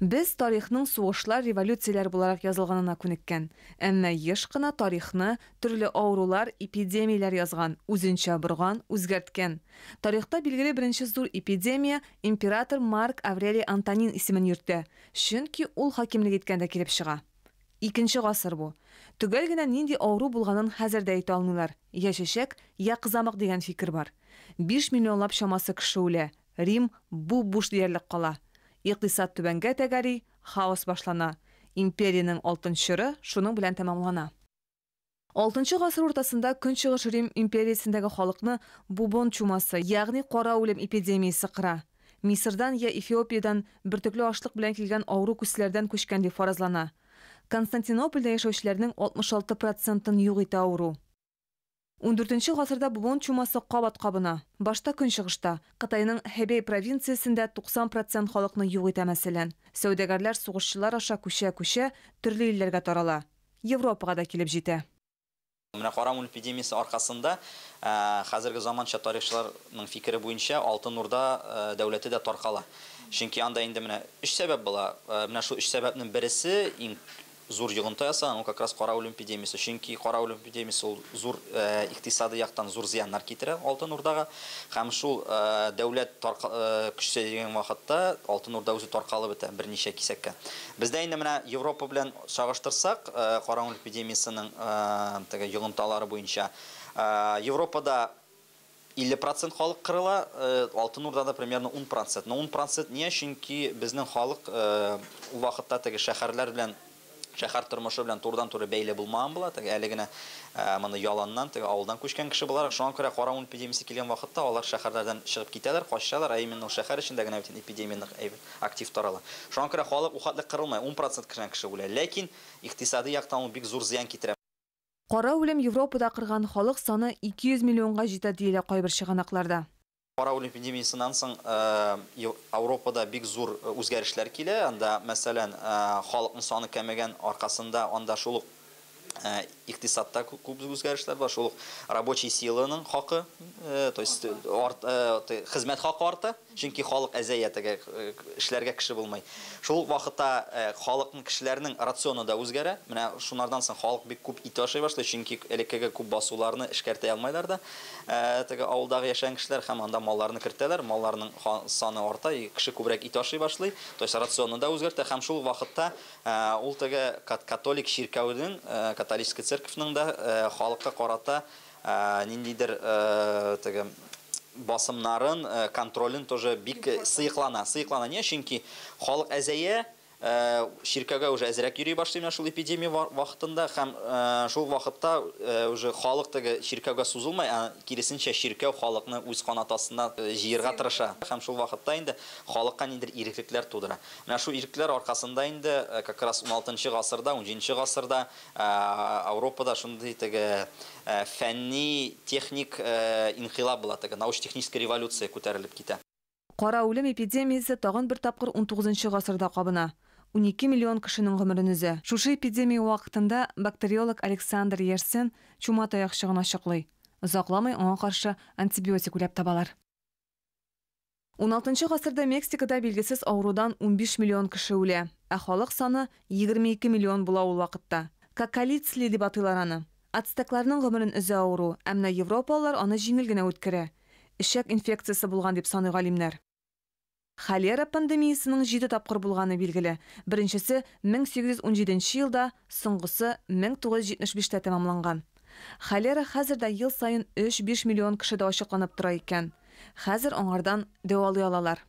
Без тарихның сугышлар, революцияләр буларак язылганына күнеккән. Әмма еш кына тарихны төрле авырулар, эпидемияләр язган, үзенчә борган, үзгәрткән. Тарихта билгеле беренче зур эпидемия император Марк Аврелий Антонин исемен йөртә, чөнки ул хакимлек иткәндә килеп чыга. Икенче гасыр бу. Төгәл генә нинди авыру булганын хәзер дә әйтә алмыйлар. Я чәчәк, я кызамык дигән фикер бар. 5 миллионлап чамасы кеше үлә. Рим буп-буш диярлек кала. Икътисад түбәнгә тәгәри, хаос башлана. Империянең алтын чоры шуның белән тәмамлана. 6 гасыр уртасында Көнчыгыш Рим империясендәге халыкны бубон чумасы, ягъни кара үлем эпидемиясе кыра. Мисырдан я Эфиопиядән бөртекле ашлык белән килгән авыру күселәрдән күчкән дип фаразлана. Константинопольдә яшәүчеләрнең 66 процентын юк итә авыру. 14 гасырда бубон чумасы кабат кабына. Башта Көнчыгышта, Кытайның Хэбэй провинциясендә 90 процент халыкны юк итә мәсәлән. Сәүдәгәрләр сугышчылар аша күчә-күчә төрле илләргә тарала. Европага да килеп җитә. Менә кара үлем эпидемиясе аркасында хәзерге заманча тарихчыларның фикере буенча Алтын Урда дәүләте дә таркала. Чөнки анда инде менә өч сәбәп була. Менә шул өч сәбәпнең бересе иң зур йогынты ясаган, ул как раз кара үлем эпидемиясе. Чөнки кара үлем эпидемиясе ул зур икътисадый яктан зур зыяннар китерә Алтын Урдага. Һәм шул дәүләт көчсезләнгән вакытта Алтын Урда үзе таркалып бетә берничә кисәккә. Бездә инде менә Европа белән чагыштырсак, кара үлем эпидемиясенең теге йогынталары буенча, Европада 50 процент халык кырыла, Алтын Урдада примерно 10 процент. Но 10 процент не, чөнки безнең халык ул вакытта теге шәһәрләр белән, шәһәр тормышы белән турыдан-туры бәйле булмаган була, теге әле генә моны яланнан, теге авылдан күчкән кеше буларак, шуңа күрә кара үлем эпидемиясе килгән вакытта алар шәһәрләрдән чыгып китәләр, качалар, ә именно ул шәһәр эчендә генә бит эпидемия нык актив тарала. Шуңа күрә халык ул хәтле кырылмый, 10 процент кешедән кеше үлә, ләкин икътисади яктан ул бик зур зыян китерә. Кара үлем Европада кырган халык саны 200 миллионга җитә диелә кайбер чыганакларда. Кара үлем эпидемиясеннән соң Европада бик зур үзгәрешләр килә. Анда, мәсәлән, халыкның саны кәмегән аркасында анда шул ук икътисадта күп үзгәрешләр бар, шул ук рабочий силаның хакы, то есть хезмәт хакы арта, чөнки халык әзәя, теге эшләргә кеше булмый. Шул вакытта халыкның, кешеләрнең рационы да үзгәрә. Менә шунардан соң халык бик күп ит ашый башлый, чөнки элеккеге күп басуларны эшкәртә алмыйлар да. Теге авылдагы яшәгән кешеләр һәм анда малларны кертәләр, малларның саны арта, и кеше күбрәк ит ашый башлый, то есть рационны да үзгәртә һәм шул вакытта ул теге католик чиркәүнең, католический церковьның да халыкка карата ниндидер теге басымнарын, контролен тоже бик сыеклана. Сыеклана не, чөнки халык әзәя, чиркәүгә уже әзрәк йөри башлый менә шул эпидемия вакытында һәм шул вакытта уже халык теге чиркәүгә сузылмай, ә киресенчә чиркәү халыкны үз канат астына җыярга тырыша. Һәм шул вакытта инде халыкка ниндидер иреклекләр тудыра. Менә шул иреклекләр аркасында инде как раз уналтынчы гасырда, унҗиденче гасырда Европада шундый теге фәнни, техник инкыйлаб була, теге научно-техническая революция күтәрелеп китә. Кара үлем эпидемиясе тагын бер тапкыр унтугызынчы гасырда кабына. 12 миллион кешенең гомерен өзә. Шушы эпидемия вакытында бактериолог Александр Yersin чума таякчыгын ачыклый. Озакламый аңа каршы антибиотик уйлап табалар. Уналтынчы гасырда Мексикада билгесез авырудан 15 миллион кеше үлә, ә халык саны 22 миллион була ул вакытта. Коколицли дип атыйлар аны. Ацтекларның гомерен өзә авыру, ә менә европалылар аны җиңел генә үткәрә. Эчәк инфекциясе булган дип саный галимнәр. Холера пандемиясының 7 тапкыр булганы билгеле. Беренчесе 1817 елда, соңгысы 1975-тә тәмамланган. Холера хәзер дә ел саен өч-биш миллион кешедә ачыкланып тора икән. Хәзер аңардан дәвалый алалар.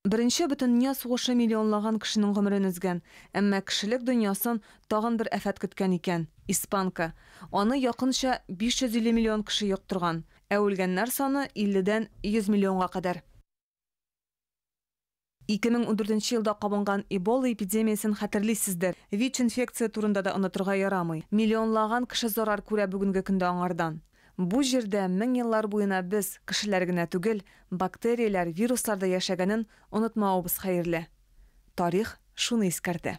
Беренче бөтендөнья сугышы миллионлаган кешенең гомерен өзгән, әмма кешелек дөньясын тагын бер афәт көткән икән – испанка. Аны якынча 550 миллион кеше йоктырган, ә үлгәннәр саны илледән йөз миллионга кадәр. Ике мең ундүртенче елда кабынган Эбола эпидемиясен хәтерлисездер. ВИЧ инфекция турында да онытырга ярамый. Миллионлаган кеше зарар күрә бүгенге көндә аңардан. Бу җирдә мең еллар буена без, кешеләр генә түгел, бактерияләр, вируслар да яшәгәнен онытмавыбыз хәерле. Тарих шуны искәртә.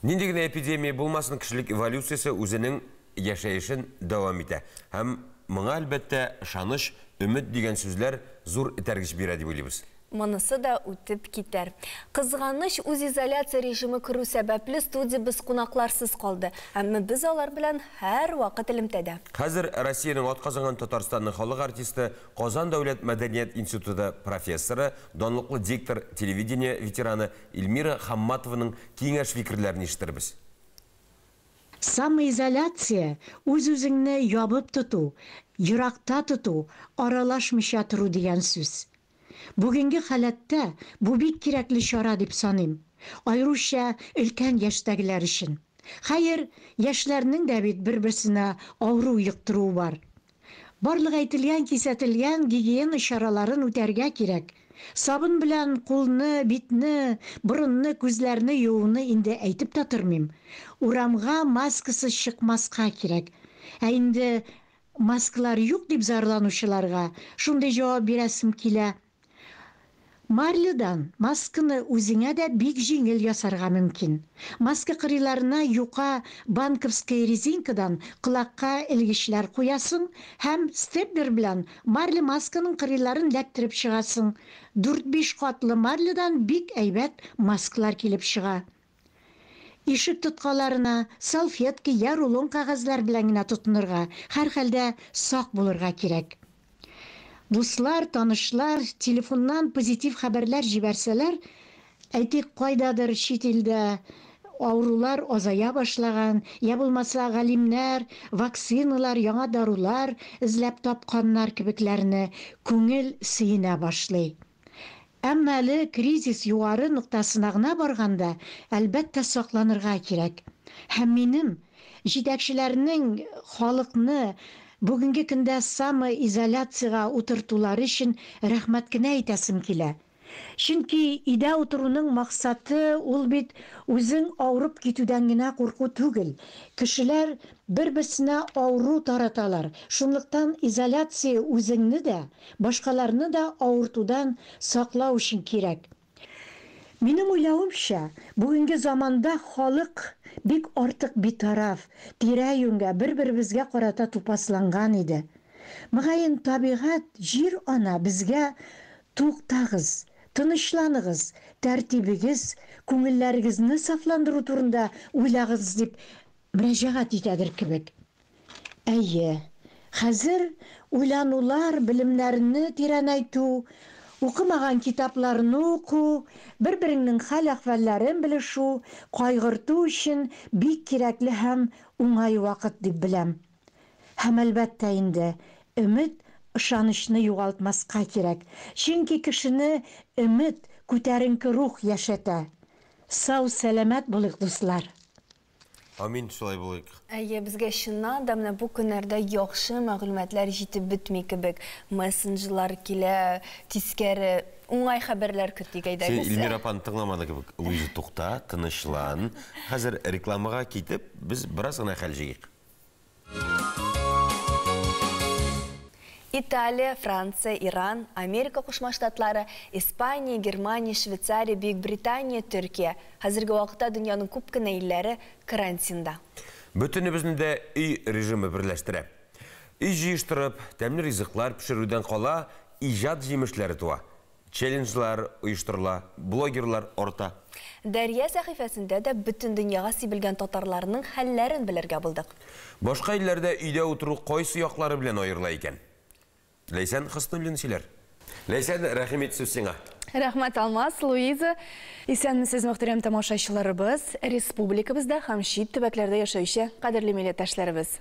Нинди генә эпидемия булмасын, кешелек эволюциясе үзенең яшәешен дәвам итә. Һәм моңа әлбәттә ышаныч, өмет дигән сүзләр зур этәргеч бирә дип уйлыйбыз. Монысы да үтеп китәр. Кызганыч, үзизоляция режимы керү сәбәпле студия без кунакларсыз калды. Әмма без алар белән һәр вакыт элемтәдә. Хәзер Россиянең атказанган Татарстанның халык артисты, Казан дәүләт мәдәният институты профессоры, данлыклы диктор, телевидение ветераны Эльмира Хамматованың киңәш фикерләрен ишетербез. Самоизоляция үз-үзеңне ябып тоту, еракта тоту, аралашмыйча тору дигән сүз. Бүгенге халәттә бу бик кирәкле чара дип саныйм. Аеруча өлкән яшьтәгеләр өчен. Хәер, яшьләрнең дә бит бер-берсенә авыру йоктыруы бар. Барлык әйтелгән, кисәтелгән гигиена чараларын үтәргә кирәк. Сабын белән кулны, битне, борынны, күзләрне юуны инде әйтеп тә тормыйм. Урамга маскасыз чыкмаска кирәк. Ә инде маскалар юк дип зарланучыларга шундый җавап бирәсем килә. Марлядан масканы үзеңә дә бик җиңел ясарга мөмкин. Маска кырыйларына юка банковская резинкадан колакка элгечләр куясың һәм степлер белән марля масканың кырыйларын ләктереп чыгасың. Дүрт-биш катлы марлядан бик әйбәт маскалар килеп чыга. Ишек тоткаларына салфетка я рулон кәгазьләр белән генә тотынырга, һәрхәлдә сак булырга кирәк. Дуслар, танышлар телефоннан позитив хәбәрләр җибәрсәләр, әйтик, кайдадыр чит илдә авырулар азая башлаган, я булмаса галимнәр вакциналар, яңа дарулар эзләп тапканнар кебекләрне, күңел сөенә башлый. Әмма әле кризис югары ноктасына гына барганда, әлбәттә, сакланырга кирәк. Һәм минем җитәкчеләрнең халыкны бүгенге көндә самоизоляциягә утыртулары өчен рәхмәт кенә әйтәсем килә. Чөнки өйдә утыруның максаты ул бит үзең авырып китүдән генә курку түгел. Кешеләр бер-берсенә авыру тараталар. Шунлыктан изоляция үзеңне дә, башкаларны да авыртудан саклау өчен кирәк. Минем уйлавымча, бүгенге заманда халык бик артык битараф, тирә-юньгә, бер-беребезгә карата тупасланган иде. Мөгаен, табигать, Җир-ана безгә туктагыз, тынычланыгыз, тәртибегез, күңелләрегезне сафландыру турында уйлагыз дип мөрәҗәгать итәдер кебек. Әйе, хәзер уйланулар, белемнәрне тирәнәйтү, укымаган китапларны уку, бер-береңнең хәл-әхвәлләрен белешү, кайгырту өчен бик кирәкле һәм уңай вакыт дип беләм. Һәм, әлбәттә инде, өмет, ышанычны югалтмаска кирәк, чөнки кешене өмет, күтәренке рух яшәтә. Сау-сәламәт булыйк, дуслар! Амин, шулай булыйк. Әйе, безгә чыннан да менә бу көннәрдә яхшы мәгълүматлар җитеп бетми кебек. Мессенджерлар килә, тискәре, уңай хәбәрләр көтик, Син әйдәгез. Эльмира апаны тыңламадың кебек. Луиза, тукта, тынычлан. Хәзер рекламага китеп, без бераз гына хәл җыйыйк. Италия, Франция, Иран, Америка Кушма Штатлары, Испания, Германия, Швейцария, Бөекбритания, Төркия. Хәзерге вакытта дөньяның күп кенә илләре карантинда. Бөтенебезне дә өй режимы берләштерә. Өй җыештырып, тәмле ризыклар пешерүдән кала, иҗат җимешләре туа. Челленджлар оештырыла, блогерлар арта. Дәрья сәхифәсендә дә бөтен дөньяга сибелгән татарларның хәлләрен белергә булдык. Башка илләрдә өйдә утыру кайсы яклары белән аерыла икән? Ләйсән Хөснуллина сөйләр. Ләйсән, рәхим ит, сүз сиңа. Рәхмәт, Алмаз, Луиза. Исәнмесез, мөхтәрәм тамашачыларыбыз, республикабызда һәм чит төбәкләрдә яшәүче кадерле милләттәшләребез.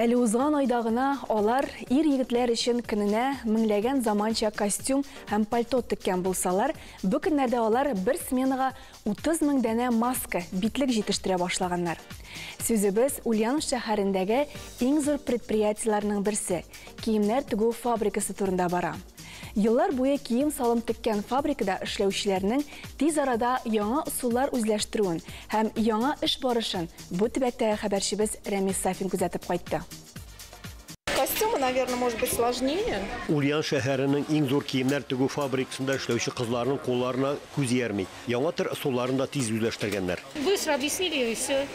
Әле узган айда гына алар ир-егетләр өчен көненә меңләгән заманча костюм һәм пальто теккән булсалар, бу көннәрдә алар бер сменага 30 мең данә маска, битлек җитештерә башлаганнар. Сүзебез Ульяновск шәһәрендәге иң зур предприятиеләрнең берсе, киемнәр тегү фабрикасы турында бара. Еллар буе кием-салым теккән фабрикада эшләүчеләрнең тиз арада яңа ысуллар үзләштерүен һәм яңа эш барышын бу төбәктәге хәбәрчебез Рәмис Сафин күзәтеп кайтты. Костюмы, наверное, может быть сложнее. Ульян шәһәренең иң зур киемнәр тегү фабрикасында эшләүче кызларның кулларына күз иярми. Яңа төр ысулларын да тиз үзләштергәннәр. Быстро объяснили и все.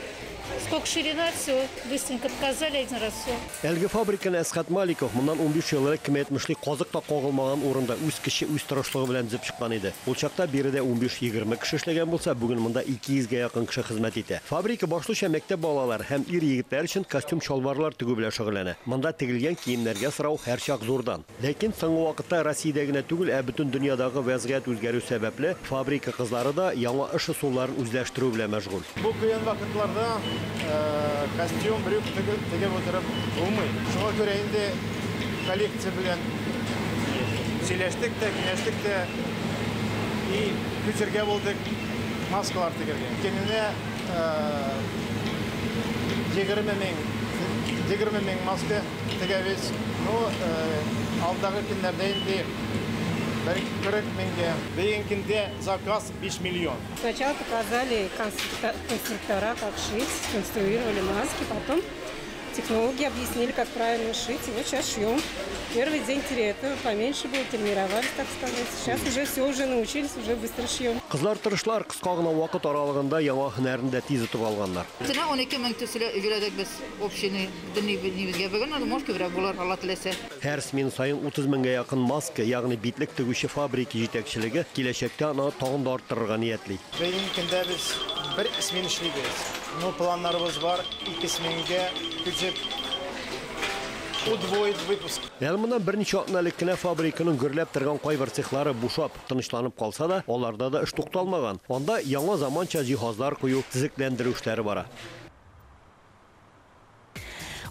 Сколько ширина, все. Быстренько показали один раз, все. Әлеге фабриканы Әсхәт Маликов моннан 15 ел элек кем әйтмешли казык та кагылмаган урында үз көче, үз тырышлыгы белән төзеп чыккан иде. Ул чакта биредә 15-20 кеше эшләгән булса, бүген монда 200 гә якын кеше хезмәт итә. Фабрика башлыча мәктәп балалары һәм ир-егетләр өчен костюм-чалбарлар тегү белән шөгыльләнә. Монда тегелгән киемнәргә сорау һәрчак зурдан. Ләкин соңгы вакытта Россиядә генә түгел, ә бөтен дөньядагы вәзгыять үзгәрү сәбәпле, фабрика кызлары да яңа эш ысулларын үзләштерү белән мәшгуль. Бу кыен вакытларда костюм, брюк тегеп утырып булмый. Шуңа күрә инде коллекция белән сөйләштек тә, киңәштек тә и күчергә булдык маскалар тегергә. Көненә 20 мең маска тегәбез. Ну, алдагы көннәрдә инде бер 40 меңгә. Бүгенге көндә заказ 5 миллион. Сначала показали конструктора, как шить, сконструировали маски, потом Технологи объяснили, как правильно шить. И вот сейчас шьем. Первый день это поменьше было, тренировались, так сказать. Сейчас уже все, уже научились, уже быстро шьем. Кызлар тырышлар, кыска гына вакыт аралыгында яңа һөнәрне дә тиз отып алганнар. Төнә 12 мең төсле өлгерәдек без общий дөньябызга бүген, может күбрәк булыр, Алла теләсә. Һәр смена саен 30 меңгә якын маска, ягъни битлек тегүче фабрика җитәкчелеге киләчәктә аны тагын да арттырырга ниятли. Бүгенге көндә без бер смена эшлибез. Но планнарыбыз бар, ике сменгә күчеп удвоить выпуск. Әле моннан берничә атна элек кенә фабриканың гөрләп торган кайбер цехлары бушап, тынычланып калса да, аларда да эш тукталмаган. Анда яңа заманча җиһазлар кую, төзекләндерү эшләре бара.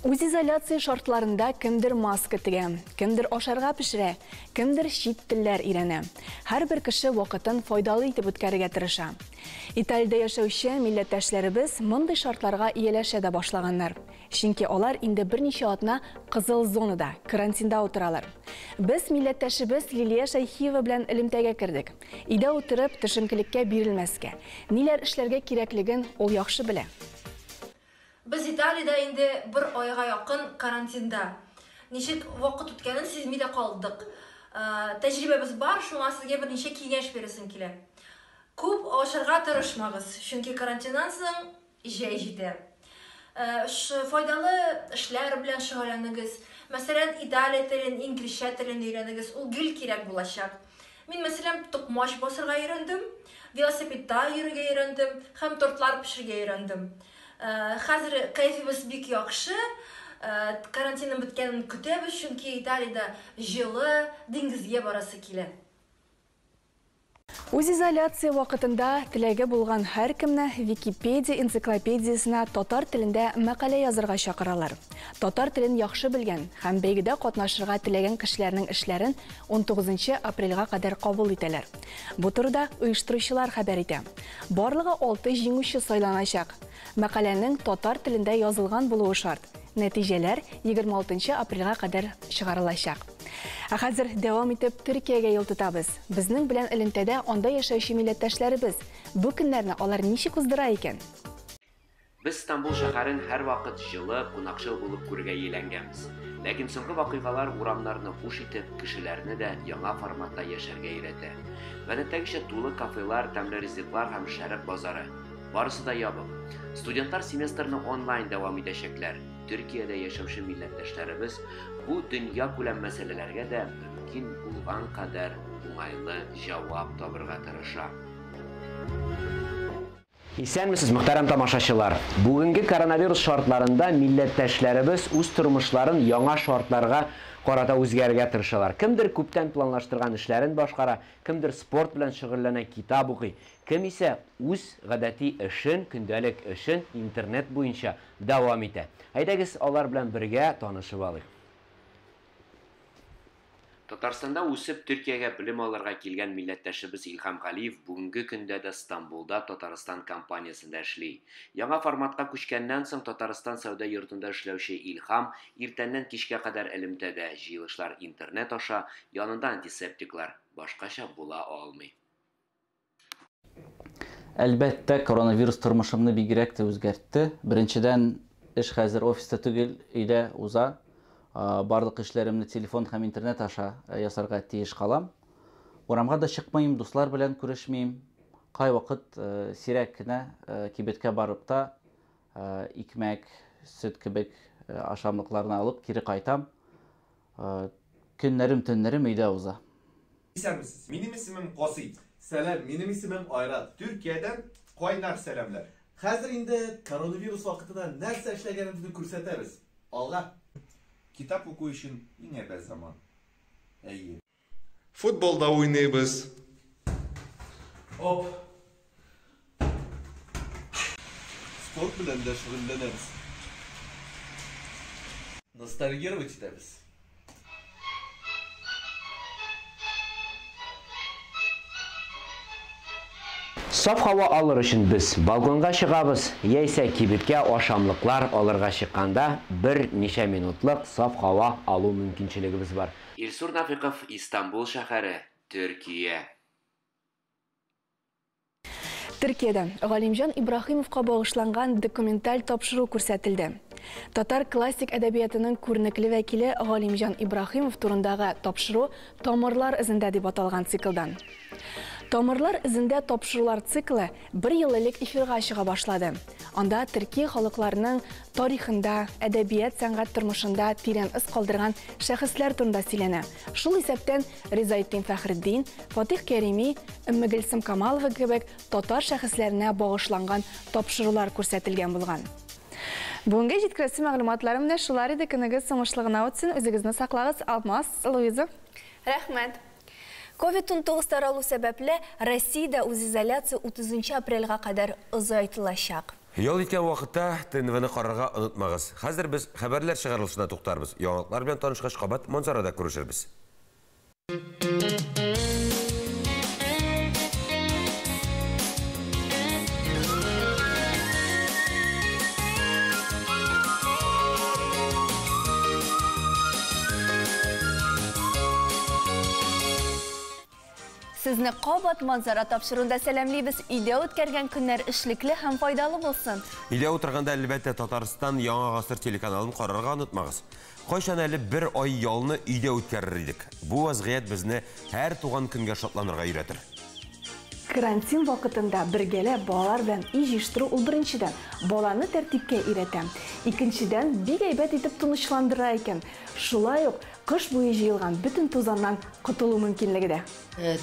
Үзизоляция шартларында кемдер маска тегә, кемдер ашарга пешерә, кемдер чит телләр өйрәнә. Һәрбер кеше вакытын файдалы итеп үткәрергә тырыша. Италиядә яшәүче милләттәшләребез мондый шартларга ияләшә дә башлаганнар. Чөнки алар инде берничә атна кызыл зонада, карантинда утыралар. Без милләттәшебез Лилия Шәйхиева белән элемтәгә кердек. Өйдә утырып төшенкелеккә бирелмәскә, ниләр эшләргә кирәклеген ул яхшы белә. Без Италиядә инде бер айга якын карантинда. Ничек вакыт үткәнен сизми дә калдык. Тәҗрибәбез бар, шуңа сезгә берничә киңәш бирәсем килә. Күп ашарга тырышмагыз, чөнки карантиннан соң җәй җитә. Файдалы эшләр белән шөгыльләнегез. Мәсәлән, италия телен, инглизчә телен өйрәнегез, ул гел кирәк булачак. Мин, мәсәлән, токмач басырга өйрәндем, велосипедта йөрергә өйрәндем һәм тортлар пешерергә өйрәндем. Хәзер кәефебез бик яхшы, карантинның беткәнен көтәбез, чөнки Италиядә җылы, диңгезгә барасы килә. Үзизоляция вакытында теләге булган һәркемне Википедия энциклопедиясенә татар телендә мәкалә язырга чакыралар. Татар телен яхшы белгән һәм бәйгедә катнашырга теләгән кешеләрнең эшләрен 19 апрельгә кадәр кабул итәләр. Бу турыда оештыручылар хәбәр итә. Барлыгы 6 җиңүче сайланачак. Мәкаләнең татар телендә язылган булуы шарт. Нәтиҗәләр 26 апрельгә кадәр чыгарылачак. Ә хәзер дәвам итеп Төркиягә юл тотабыз. Безнең белән элемтәдә анда яшәүче милләттәшләребез. Бу көннәрне алар ничек уздыра икән? Без Стамбул шәһәрен һәрвакыт җылы, кунакчыл булып күрергә ияләнгәнбез. Ләкин соңгы вакыйгалар урамнарны буш итеп, кешеләрне дә яңа форматта яшәргә өйрәтә. Гадәттәгечә тулы кафелар, тәмле ризыклар һәм шәрык базары. Барысы да ябык. Студентлар семестрны онлайн дәвам итәчәкләр. Төркиядә яшәүче милләттәшләребез бу дөньякүләм мәсьәләләргә дә мөмкин булган кадәр уңайлы җавап табырга тырыша. Исәнмесез, мөхтәрәм тамашачылар. Бүгенге коронавирус шартларында милләттәшләребез үз тормышларын яңа шартларга карата үзгәрергә тырышалар. Кемдер күптән планлаштырган эшләрен башкара, кемдер спорт белән шөгыльләнә, китап укый, кем исә үз гадәти эшен, көндәлек эшен интернет буенча дәвам итә. Әйдәгез, алар белән бергә танышып алыйк. Татарстанда үсеп Төркиягә белем алырга килгән милләттәшебез Илһам Галиев бүгенге көндә дә Стамбулда Татарстан компаниясендә эшли. Яңа форматка күчкәннән соң Татарстан сәүдә йортында эшләүче Илһам иртәннән кичкә кадәр элемтәдә, җыелышлар интернет аша, янында антисептиклар, башкача була алмый. Әлбәттә, коронавирус тормышымны бигрәк тә үзгәртте. Беренчедән, эш хәзер офиста түгел, өйдә уза. Барлык эшләремне телефон һәм интернет аша ясарга тиеш калам. Урамга да чыкмыйм, дуслар белән күрешмим. Кайвакыт сирәк кенә кибеткә барып та икмәк, сөт кебек ашамлыкларны алып кире кайтам. Көннәрем, төннәрем өйдә уза. Исәнмесез. Минем исемем Касыйм. Сәлам, минем исемем Айрат. Төркиядән кайнар сәламләр. Хәзер инде коронавирус вакытында нәрсә эшләгәнебезне күрсәтәбез. Алга. Китап уку өчен иң әйбәт заман. Әйе. Футболда уйныйбыз. Оп. Спорт белән дә шөгыльләнәбез. Ностальгировать итәбез. Саф һава алыр өчен без балконга чыгабыз, яисә кибеткә ашамлыклар алырга чыкканда берничә минутлык саф һава алу мөмкинчелегебез бар. Илсур Нафиков, Истанбул шәһәре, Төркия. Төркиядә Галимҗан Ибраһимовка багышланган документаль тапшыру күрсәтелде. Татар классик әдәбиятының күренекле вәкиле Галимҗан Ибраһимов турындагы тапшыру Тамырлар эзендә дип аталган циклдан. Тамырлар эзендә тапшырулар циклы бер ел элек эфирга чыга башлады. Анда төрки халыкларының тарихында, әдәбият-сәнгать тормышында тирән эз калдырган шәхесләр турында сөйләнә. Шул исәптән Ризаэтдин Фәхретдин, Фатих Кәрими, Өммегөлсем Камалова кебек татар шәхесләренә багышланган тапшырулар күрсәтелгән булган. Бүгенге җиткерәсе мәгълүматларым менә шулар иде. Көнегез уңышлы гына үтсен, үзегезне саклагыз. Алмаз, Луиза. Рәхмәт. Ковид-19 таралу сәбәпле, Россиядә үзизоляция 30 нчы апрельгә кадәр озайтылачак. Ял иткән вакытта ТНВны карарга онытмагыз. Хәзер без хәбәрләр чыгарылышына туктарбыз. Яңалыклар белән танышкач кабат Манзарада күрешербез. Сезне кабат Манзара тапшыруында сәламлибез. Өйдә үткәргән көннәр эшлекле һәм файдалы булсын. Өйдә утырганда, әлбәттә, Татарстан Яңа гасыр телеканалын карарга онытмагыз. Кайчан әле бер ай ялны өйдә үткәрер идек. Бу вазгыять безне һәр туган көнгә шатланырга өйрәтер. Карантин вакытында бергәләп балалар белән өй җыештыру ул беренчедән, баланы тәртипкә өйрәтә. Икенчедән, бик әйбәт итеп тынычландыра икән. Шулай ук кыш буе җыелган бөтен тузаннан котылу мөмкинлеге дә.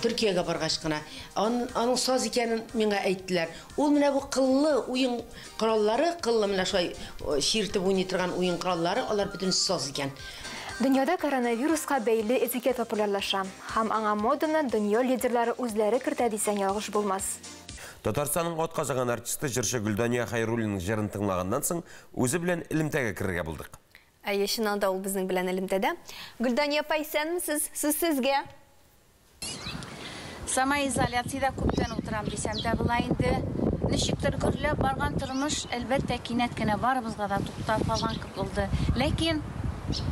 Төркиягә баргач кына, аның саз икәнен миңа әйттеләр. Ул менә бу кыллы уен кораллары, кыллы менә шулай чиртеп уйный торган уен кораллары, алар бөтенесе саз икән. Дөньяда коронавируска бәйле этикет популярлаша. Һәм аңа моданы дөнья лидерлары үзләре кертә дисәң ялгыш булмас. Татарстанның атказанган артисты җырчы Гөлдания Хәйруллинаның җырын тыңлаганнан соң, үзе белән элемтәгә керергә булдык. Әйе, чыннан да ул безнең белән элемтәдә. Гөлдания апа, исәнмесез, сүз сезгә. Самоизоляциядә күптән утырам дисәм дә була инде. Ничектер гөрләп барган тормыш, әлбәттә, кинәт кенә барыбызга да туктап калган кебек булды. Ләкин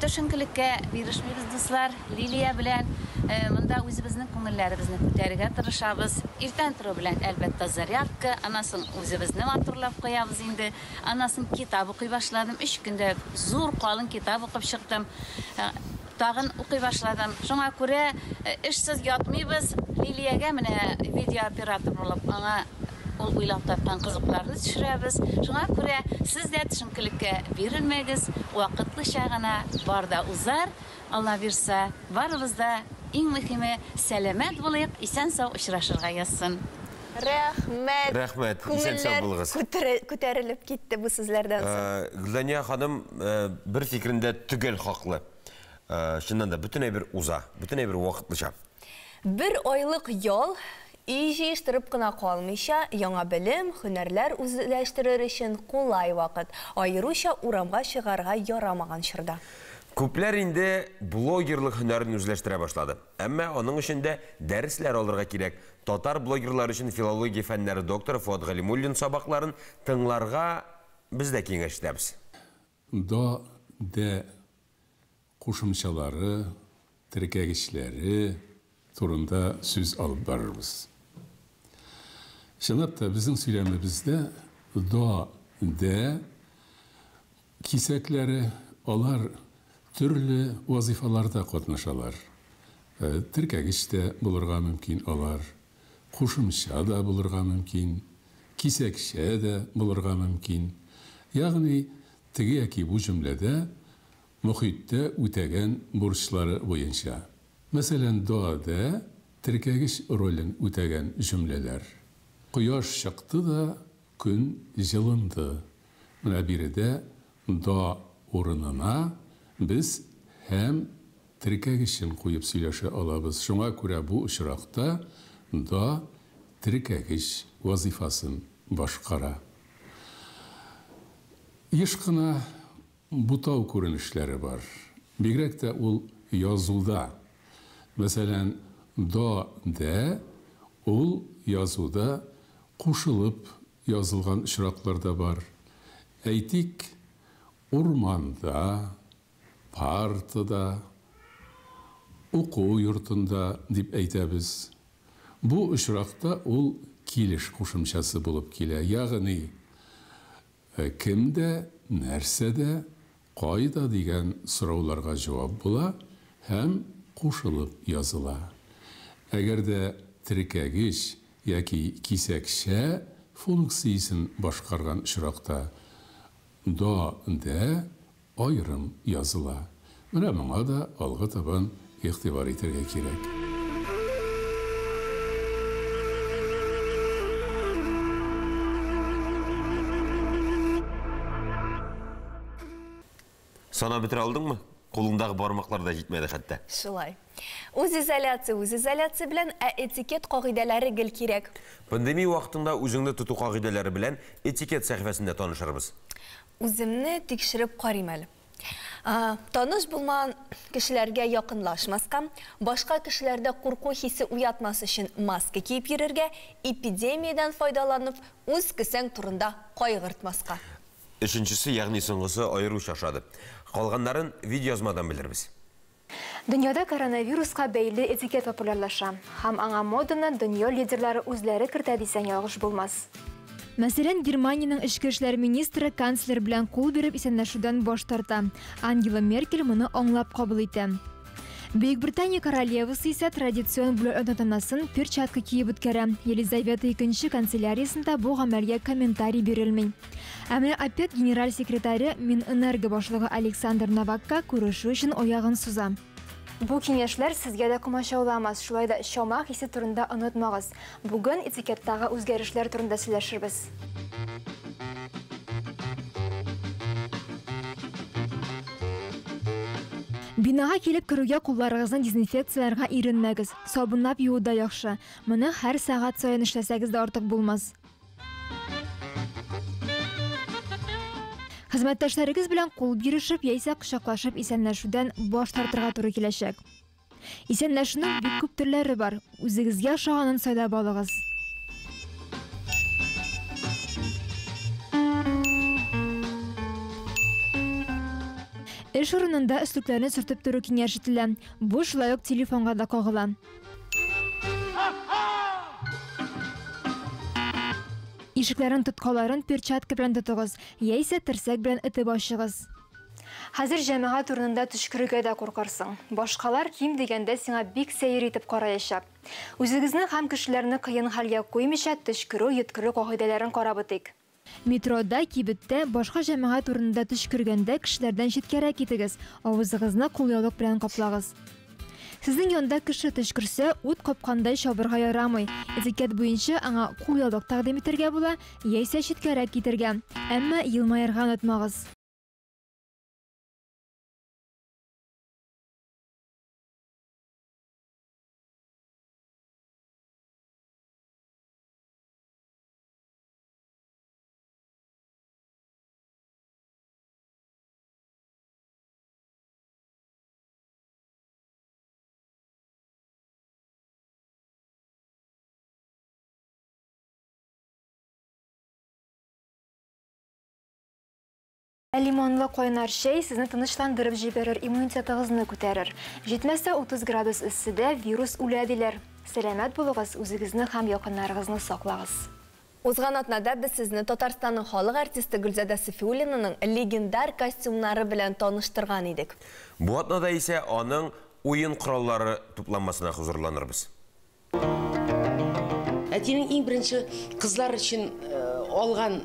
төшенкелеккә бирешмибез, дуслар. Лилия белән монда үзебезнең күңелләребезне күтәрергә тырышабыз. Иртән тору белән, әлбәттә, зарядка, аннан соң үзебезне матурлап куябыз инде. Аннан соң китап укый башладым. Өч көндә зур калын китап укып чыктым. Тагын укый башладым. Шуңа күрә эшсез ятмыйбыз. Лилиягә менә видеооператор булып, аңа ул уйлап тапкан кызыкларны төшерәбез. Шуңа күрә сез дә төшенкелеккә бирелмәгез, вакытлыча гына бар да узар, Алла бирса. Барыбыз да, иң мөһиме, сәламәт булыйк, исән-сау очрашырга язсын. Рәхмәт! Рәхмәт, исән-сау булыгыз. Күңелләр күтәрелеп китте бу сүзләрдән соң. Гөлдания ханым бер фикерендә төгәл хаклы. Чыннан да, бөтен әйбер уза, бөтен әйбер вакытлыча. Бер айлык ял, өй җыештырып кына калмыйча, яңа белем, һөнәрләр үзләштерер өчен кулай вакыт, аеруча урамга чыгарга ярамаган чорда. Күпләр инде блогерлык һөнәрен үзләштерә башлады. Әмма аның өчен дә дәресләр алырга кирәк. Татар блогерлары өчен филология фәннәре докторы Фоат Галимуллин сабакларын тыңларга без дә киңәш итәбез. Да, дә кушымчалары, теркәгечләре турында сүз алып барырбыз. Чынлап та, безнең сөйләмебездә да, дә кисәкләре, алар төрле вазыйфаларда катнашалар. Теркәгеч тә булырга мөмкин алар, кушымча да булырга мөмкин, кисәкчә дә булырга мөмкин. Ягъни, теге яки бу җөмләдә мохиттә үтәгән бурычлары буенча. Мәсәлән, да-дә теркәгеч ролен үтәгән җөмләләр. Кояш чыкты да, көн җылынды. Менә биредә да урынына без һәм теркәгечен куеп сөйләшә алабыз. Шуңа күрә бу очракта да теркәгеч вазыйфасын башкара. Еш кына бутау күренешләре бар. Бигрәк тә ул язуда. Мәсәлән, да, дә ул язуда кушылып язылган очраклар да бар. Әйтик, урманда, партада, уку йортында дип әйтәбез. Бу очракта ул килеш кушымчасы булып килә. Ягъни, кем дә, нәрсәдә, кайда дигән сорауларга җавап була һәм кушылып языла. Әгәр дә теркәгеч яки кисәкчә функциясен башкарган очракта, да, дә аерым языла. Менә моңа да алга табан игътибар итәргә кирәк. Санап бетерә алдыңмы? Кулыңдагы бармаклар да җитмәде хәтта. Шулай. Үзизоляция үзизоляция белән, ә этикет кагыйдәләре гел кирәк. Пандемия вакытында үзеңне тоту кагыйдәләре белән этикет сәхифәсендә танышырбыз. Үземне тикшереп карыйм әле. Таныш булмаган кешеләргә якынлашмаска, башка кешеләрдә курку хисе уятмас өчен маска киеп йөрергә, эпидемиядән файдаланып, үз кесәң турында кайгыртмаска. Өченчесе, ягъни соңгысы аеруча ошады. Калганнарын видеоязмадан белербез. Дөньяда коронавируска бәйле этикет популярлаша. Һәм аңа моданы дөнья лидерлары үзләре кертә дисәң ялгыш булмас. Мәсәлән, Германиянең эчке эшләр министры канцлер белән кул биреп исәнләшүдән баш тарта. Ангела Меркель моны аңлап кабул итә. Бөекбритания королевасы исә традицион бүләкләү тантанасын перчатка киеп үткәрә. Елизавета икенче канцеляриясендә бу гамәлгә комментарий бирелми. Ә менә ОПЕК генераль секретаре Минэнерго башлыгы Александр Новакка күрешү өчен аягын суза. Бу киңәшләр сезгә дә комачауламас, шулай да чама хисе турында онытмагыз. Бүген этикеттагы үзгәрешләр турында сөйләшербез. Бинага килеп керүгә кулларыгызны дезинфекцияләргә иренмәгез. Сабынлап юу да яхшы. Моны һәр сәгать саен эшләсәгез дә артык булмас. Хезмәттәшләрегез белән кул бирешеп яисә кочаклашып исәнләшүдән баш тартырга туры киләчәк. Исәнләшүнең бик күп төрләре бар. Үзегезгә ошаганын сайлап алыгыз. Эш урынында өслекләрне сөртеп тору киңәш ителә. Бу шулай ук телефонга да кагыла. Ишекләрнең тоткаларын перчатка белән тотыгыз, яисә терсәк белән этеп ачыгыз. Хәзер җәмәгать урынында төчкерергә дә куркырсың. Башкалар ким дигәндә сиңа бик сәер итеп караячак. Үзегезне һәм кешеләрне кыен хәлгә куймыйча төчкерү, йөткерү кагыйдәләрен карап үтик. Метрода, кибеттә, башка җәмәгать урынында төчкергәндә кешеләрдән читкәрәк китегез, авызыгызны кулъяулык белән каплагыз. Сезнең янда кеше төчкерсә, ут капкандай чабырга ярамый. Этикет буенча аңа кулъяулык тәкъдим итәргә була, яисә читкәрәк китәргә. Әмма елмаерга онытмагыз. Ә лимонлы кайнар чәй сезне тынычландырып җибәрер, иммунитетыгызны күтәрер. Җитмәсә 30 градус эсседә вирус үлә диләр. Сәламәт булыгыз, үзегезне һәм якыннарыгызны саклагыз. Узган атнада без сезне Татарстанның халык артисты Гөлзада Сафиуллинаның легендар костюмнары белән таныштырган идек. Бу атнада исә аның уен кораллары тупланмасына хозурланырбыз. Әтинең иң беренче кызлар өчен алган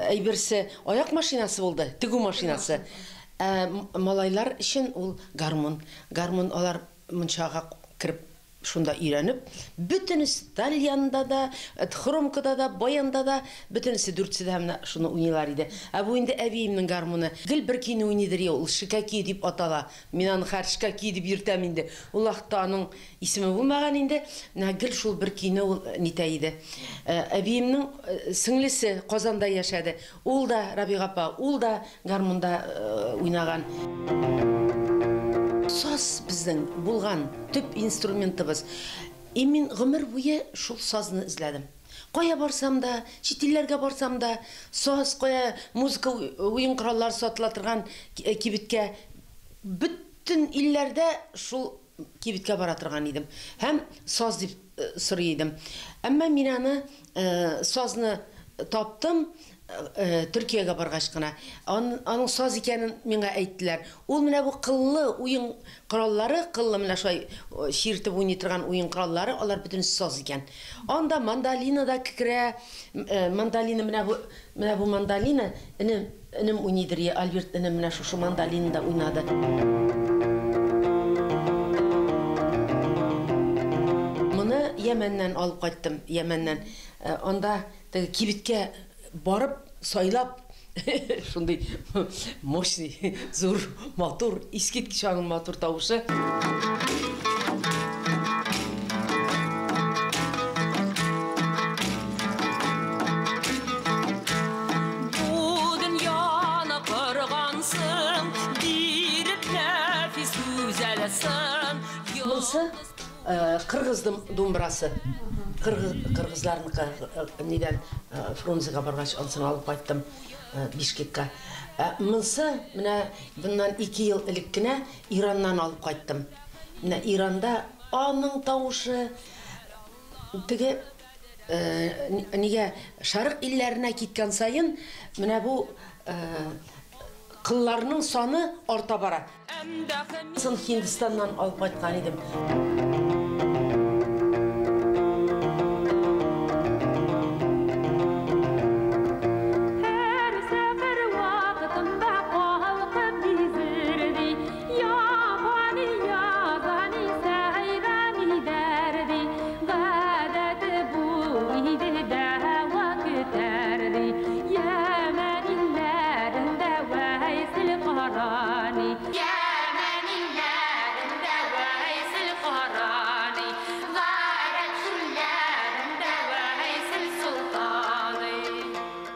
әйберсе аяк машинасы булды, тегү машинасы. Ә малайлар өчен ул гармун. Гармун алар мунчага кереп шунда өйрәнеп, бөтенесе тальянда да, хромкада да, баянда да, бөтенесе дүртсе дә менә шуны уйныйлар иде. Ә бу инде әбиемнең гармуны. Гел бер көйне уйныйдыр ул, шикәки дип атала. Мин аны хәр шикәки дип йөртәм инде. Ул вакытта аның исеме булмаган инде. Менә гел шул бер көйне ул нитә иде. Әбиемнең сеңлесе Казанда яшәде. Ул да Рабига апа, ул да гармунда уйнаган. Саз безнең булган төп инструментыбыз. И мин гомер буе шул сазны эзләдем. Кая барсам да, чит илләргә барсам да, саз, кая музыка уен кораллары сатыла торган кибеткә, бөтен илләрдә шул кибеткә бара торган идем. Һәм саз дип сорый идем. Әмма мин аны сазны таптым. Төркиягә баргач кына. Аның саз икәнен миңа әйттеләр. Ул менә бу кыллы уен кораллары, кыллы менә шулай чиртеп уйный торган уен кораллары, алар бөтенесе саз икән. Анда мандолина да керә, мандолина менә бу, менә бу мандолина, энем, энем уйныйдыр, я Альберт энем менә шушы мандолинада уйнады. Моны Йәмәннән алып кайттым, Йәмәннән. Анда теге кибеткә барып, сайлап, шундый мощный, зур, матур, искиткеч аның матур тавышы. Бу дөньяны коргансың, биреп нәфис гүзәлсең. Монысы кыргыз думбрасы. Кыргызларныкы, нидән Фрунзега баргач, ансын алып кайттым Бишкекка. Монысы менә моннан 2 ел элек кенә Ираннан алып кайттым. Менә Иранда аның тавышы теге нигә шәрык илләренә киткән саен менә бу кылларның саны арта бара. Сын Һиндстаннан алып кайткан идем.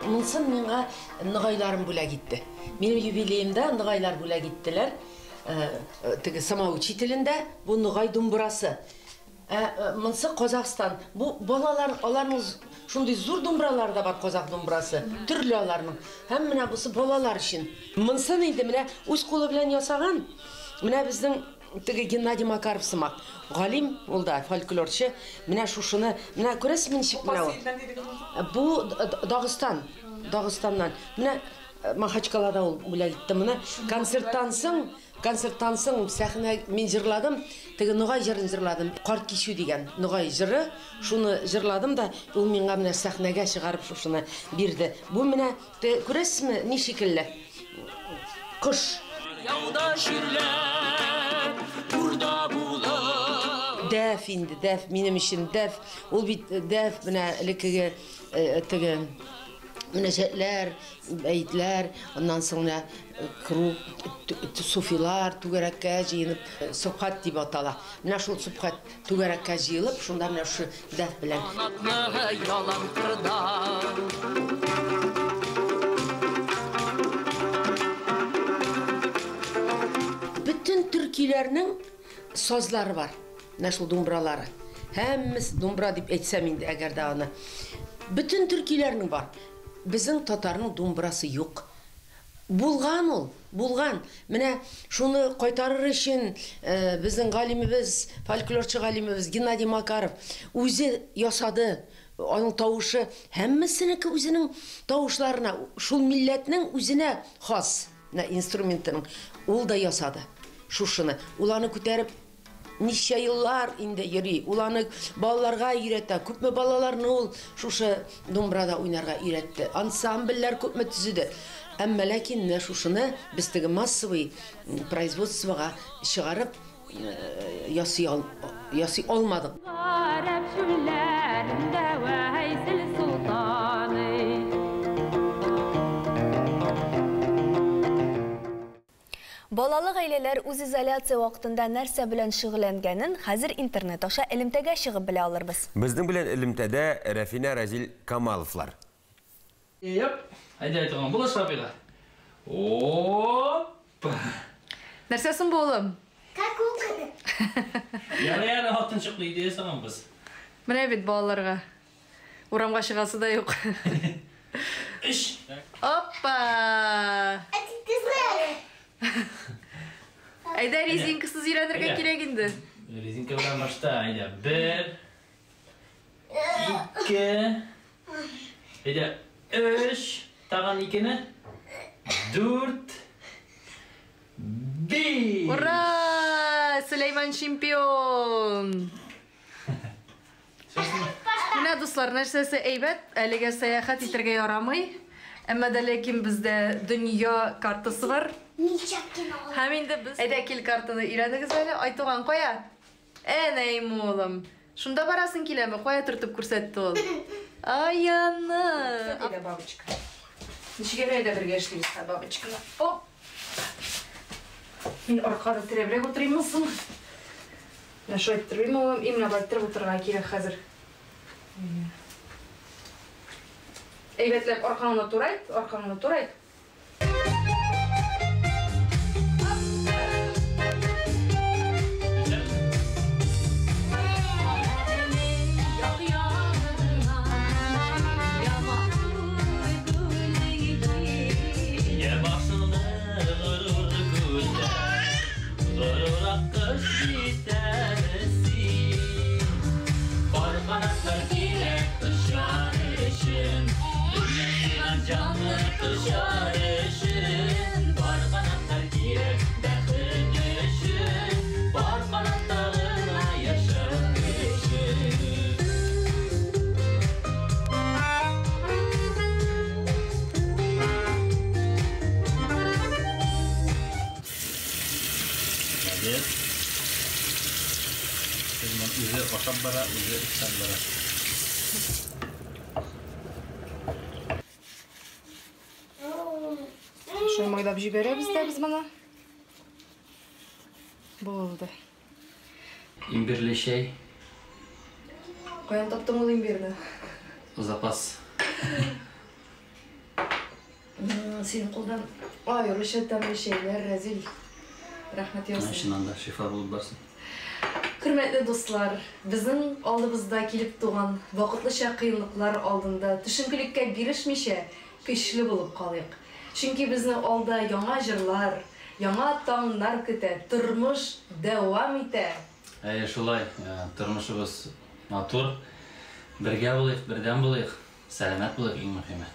Монсын миңа ногайларым бүләк итте. Минем юбилеемда ногайлар бүләк иттеләр. Теге самоучителендә бу ногай думбрасы. Монсы Казахстан. Бу балалар, аларның шундый зур думбралары да бар, казах думбрасы. Төрле аларның. Һәм менә бусы балалар өчен. Монсын инде менә үз кулы белән ясаган. Менә безнең теге Геннадий Макаров сымак. Галим ул да, фольклорчы. Менә шушыны, менә күрәсезме ничек менә ул? Бу Дагыстан, Дагыстаннан. Менә Махачкалада ул бүләк итте моны. Концерттан соң, концерттан соң сәхнә мин җырладым, теге ногай җырын җырладым. Карт кичү дигән ногай җыры, шуны җырладым да, ул миңа менә сәхнәгә чыгарып шушыны бирде. Бу менә, күрәсезме, ни шикелле? Кош. Яуда ширләр, урда булыр. Дәф инде, дәф, минем өчен дәф. Ул бит дәф менә элеккеге теге мөнәҗәтләр, бәетләр, аннан соң менә круг, суфилар түгәрәккә җыенып, субхат дип атала. Менә шул субхат түгәрәккә җыелып, шунда менә шушы дәф белән. Канатны ялан кырда. Бөтен төркиләрнең сазлары бар. Менә шул думбралары. Һәммәсе думбра дип әйтсәм инде, әгәр дә аны. Бөтен төркиләрнең бар. Безнең татарның думбрасы юк. Булган ул, булган. Менә шуны кайтарыр өчен, безнең галимебез, фольклорчы галимебез Геннадий Макаров үзе ясады. Аның тавышы һәммәсенеке үзенең тавышларына, шул милләтнең үзенә хас менә инструментының. Ул да ясады шушыны. Ул аны күтәреп ничә еллар инде йөри. Ул аны балаларга өйрәтә. Күпме балаларны ул шушы думбрада уйнарга өйрәтте. Ансамбльләр күпме төзеде. Әмма ләкин менә шушыны без теге массовый производствога чыгарып ясый алмадык. Гарәп чүлләрендә Вәйсел солтаны. Балалы гаиләләр үз изоляция вакытында нәрсә белән шөгыльләнгәнен хәзер интернет аша элемтәгә чыгып белә алырбыз. Безнең белән элемтәдә Рәфинә Разил Камаловлар. Яп, әйдә әйтегез, булыш Рабига. Оп! Нәрсә соң бу, улым? Какук. Яны яны хатын чыкты идея сагынбыз. Менә бит балаларга. Урамга чыгасы да юк. Өч. Опа! Әйдә резинкасыз өйрәнергә кирәк инде. Резинка белән башта, әйдә. 1 2 әйдә 3. Тагын икене. Дүрт. Биш. Ура! Сөләйман чемпион! Менә, дуслар, нәрсәсе әйбәт, әлегә сәяхәт итәргә ярамый. Әмма дә ләкин бездә дөнья картасы бар. Һәм инде без... Әйдә, кил картаны өйрәнегез әле. Айтуган, кая? Әнә, улым. Шунда барасың киләме? Кая төртеп күрсәтте ул? Ай, аны. Әйдә, бабочка. Ничек әле әйдә бергә эшлибез, ха, бабочканы. Оп! Мин арканы терәбрәк утырыйммы соң? Менә шулай иттермим, улым. И, менә болай иттереп утырырга кирәк хәзер. Әйбәтләп аркаңны турайт, аркаңны турайт. Молодец. Үзе ашап бара, үзе эшләп бара. Шулай майлап җибәрәбез дә без моны. Булды. Имбирле чәй. Каян таптың ул имбирне? Запас. Синең кулдан аеруча тәмле чәйләр, Рәзил. Рәхмәт яусын. Чыннан да шифа булып барсын. Хөрмәтле дуслар, безнең алдыбызда килеп туган вакытлыча кыенлыклар алдында төшенкелеккә бирешмичә, көчле булып калыйк. Чөнки безне алда яңа җырлар, яңа таңнар көтә, тормыш дәвам итә. Әйе, шулай, тормышыбыз матур. Бергә булыйк, бердәм булыйк, сәламәт булыйк, иң мөһиме.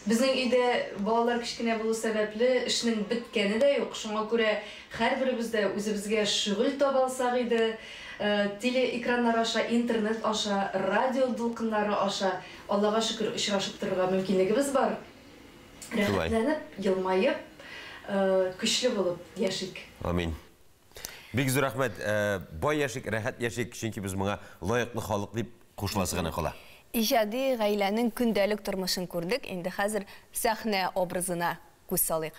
Безнең өйдә балалар кечкенә булу сәбәпле, эшнең беткәне дә юк. Шуңа күрә һәрберебез дә үзебезгә шөгыль таба алсак иде. Телеэкраннар аша, интернет аша, радио дулкыннары аша, Аллага шөкер, очрашып торырга мөмкинлегебез бар. Рәхәтләнеп, елмаеп, көчле булып яшик. Амин. Бик зур рәхмәт. Бай яшик, рәхәт яшик, чөнки без моңа лаеклы халык дип кушыласы гына кала. Иҗади гаиләнең көндәлек тормышын күрдек, инде хәзер сәхнә образына күз салыйк.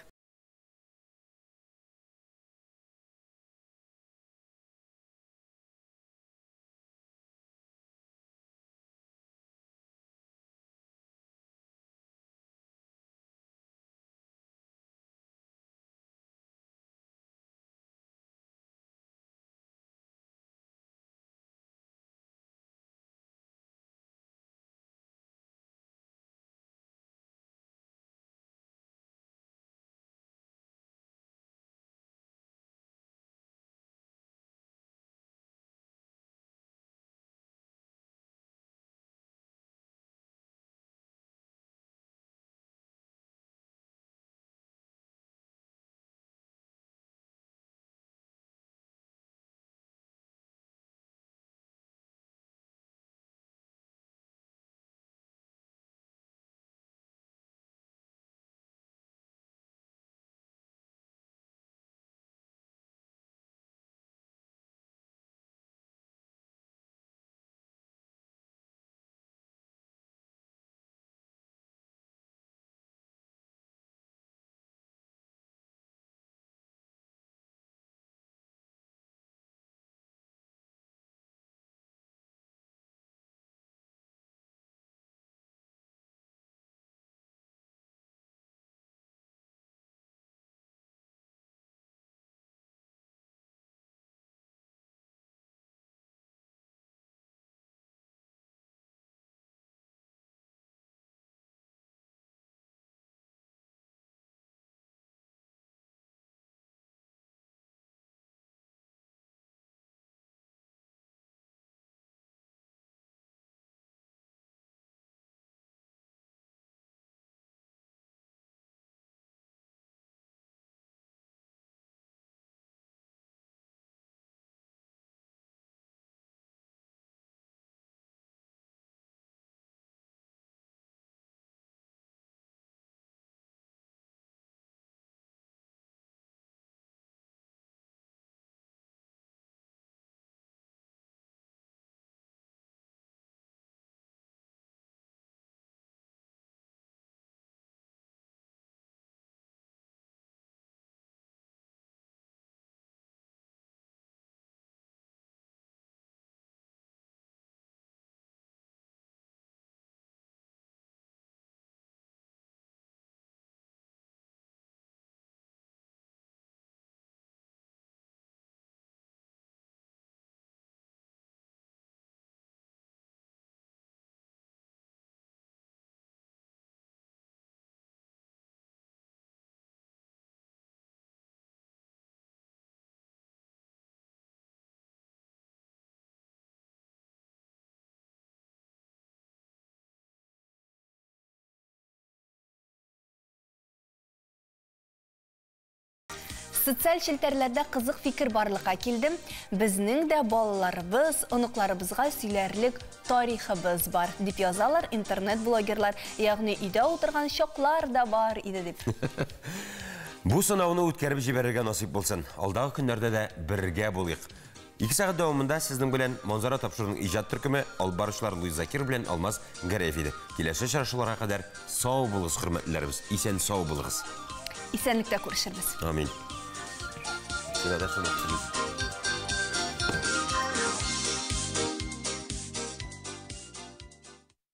Социаль челтәрләрдә кызык фикер барлыкка килде. Безнең дә балаларыбыз, оныкларыбызга сөйләрлек тарихыбыз бар, дип язалар интернет-блогерлар. Ягъни өйдә утырган чаклар да бар иде дип. Бу сынауны үткәреп җибәрергә насыйп булсын. Алдагы көннәрдә дә бергә булыйк. 2 сәгать дәвамында сезнең белән Манзара тапшыруының иҗат төркеме алып баручылар Луиз Закир белән Алмаз Гәрәев иде. Киләсе очрашуларга кадәр сау булыгыз, хөрмәтлеләребез. Исән сау булыгыз. Исәнлектә күрешербез. Амин. Сиңа да шуны телим.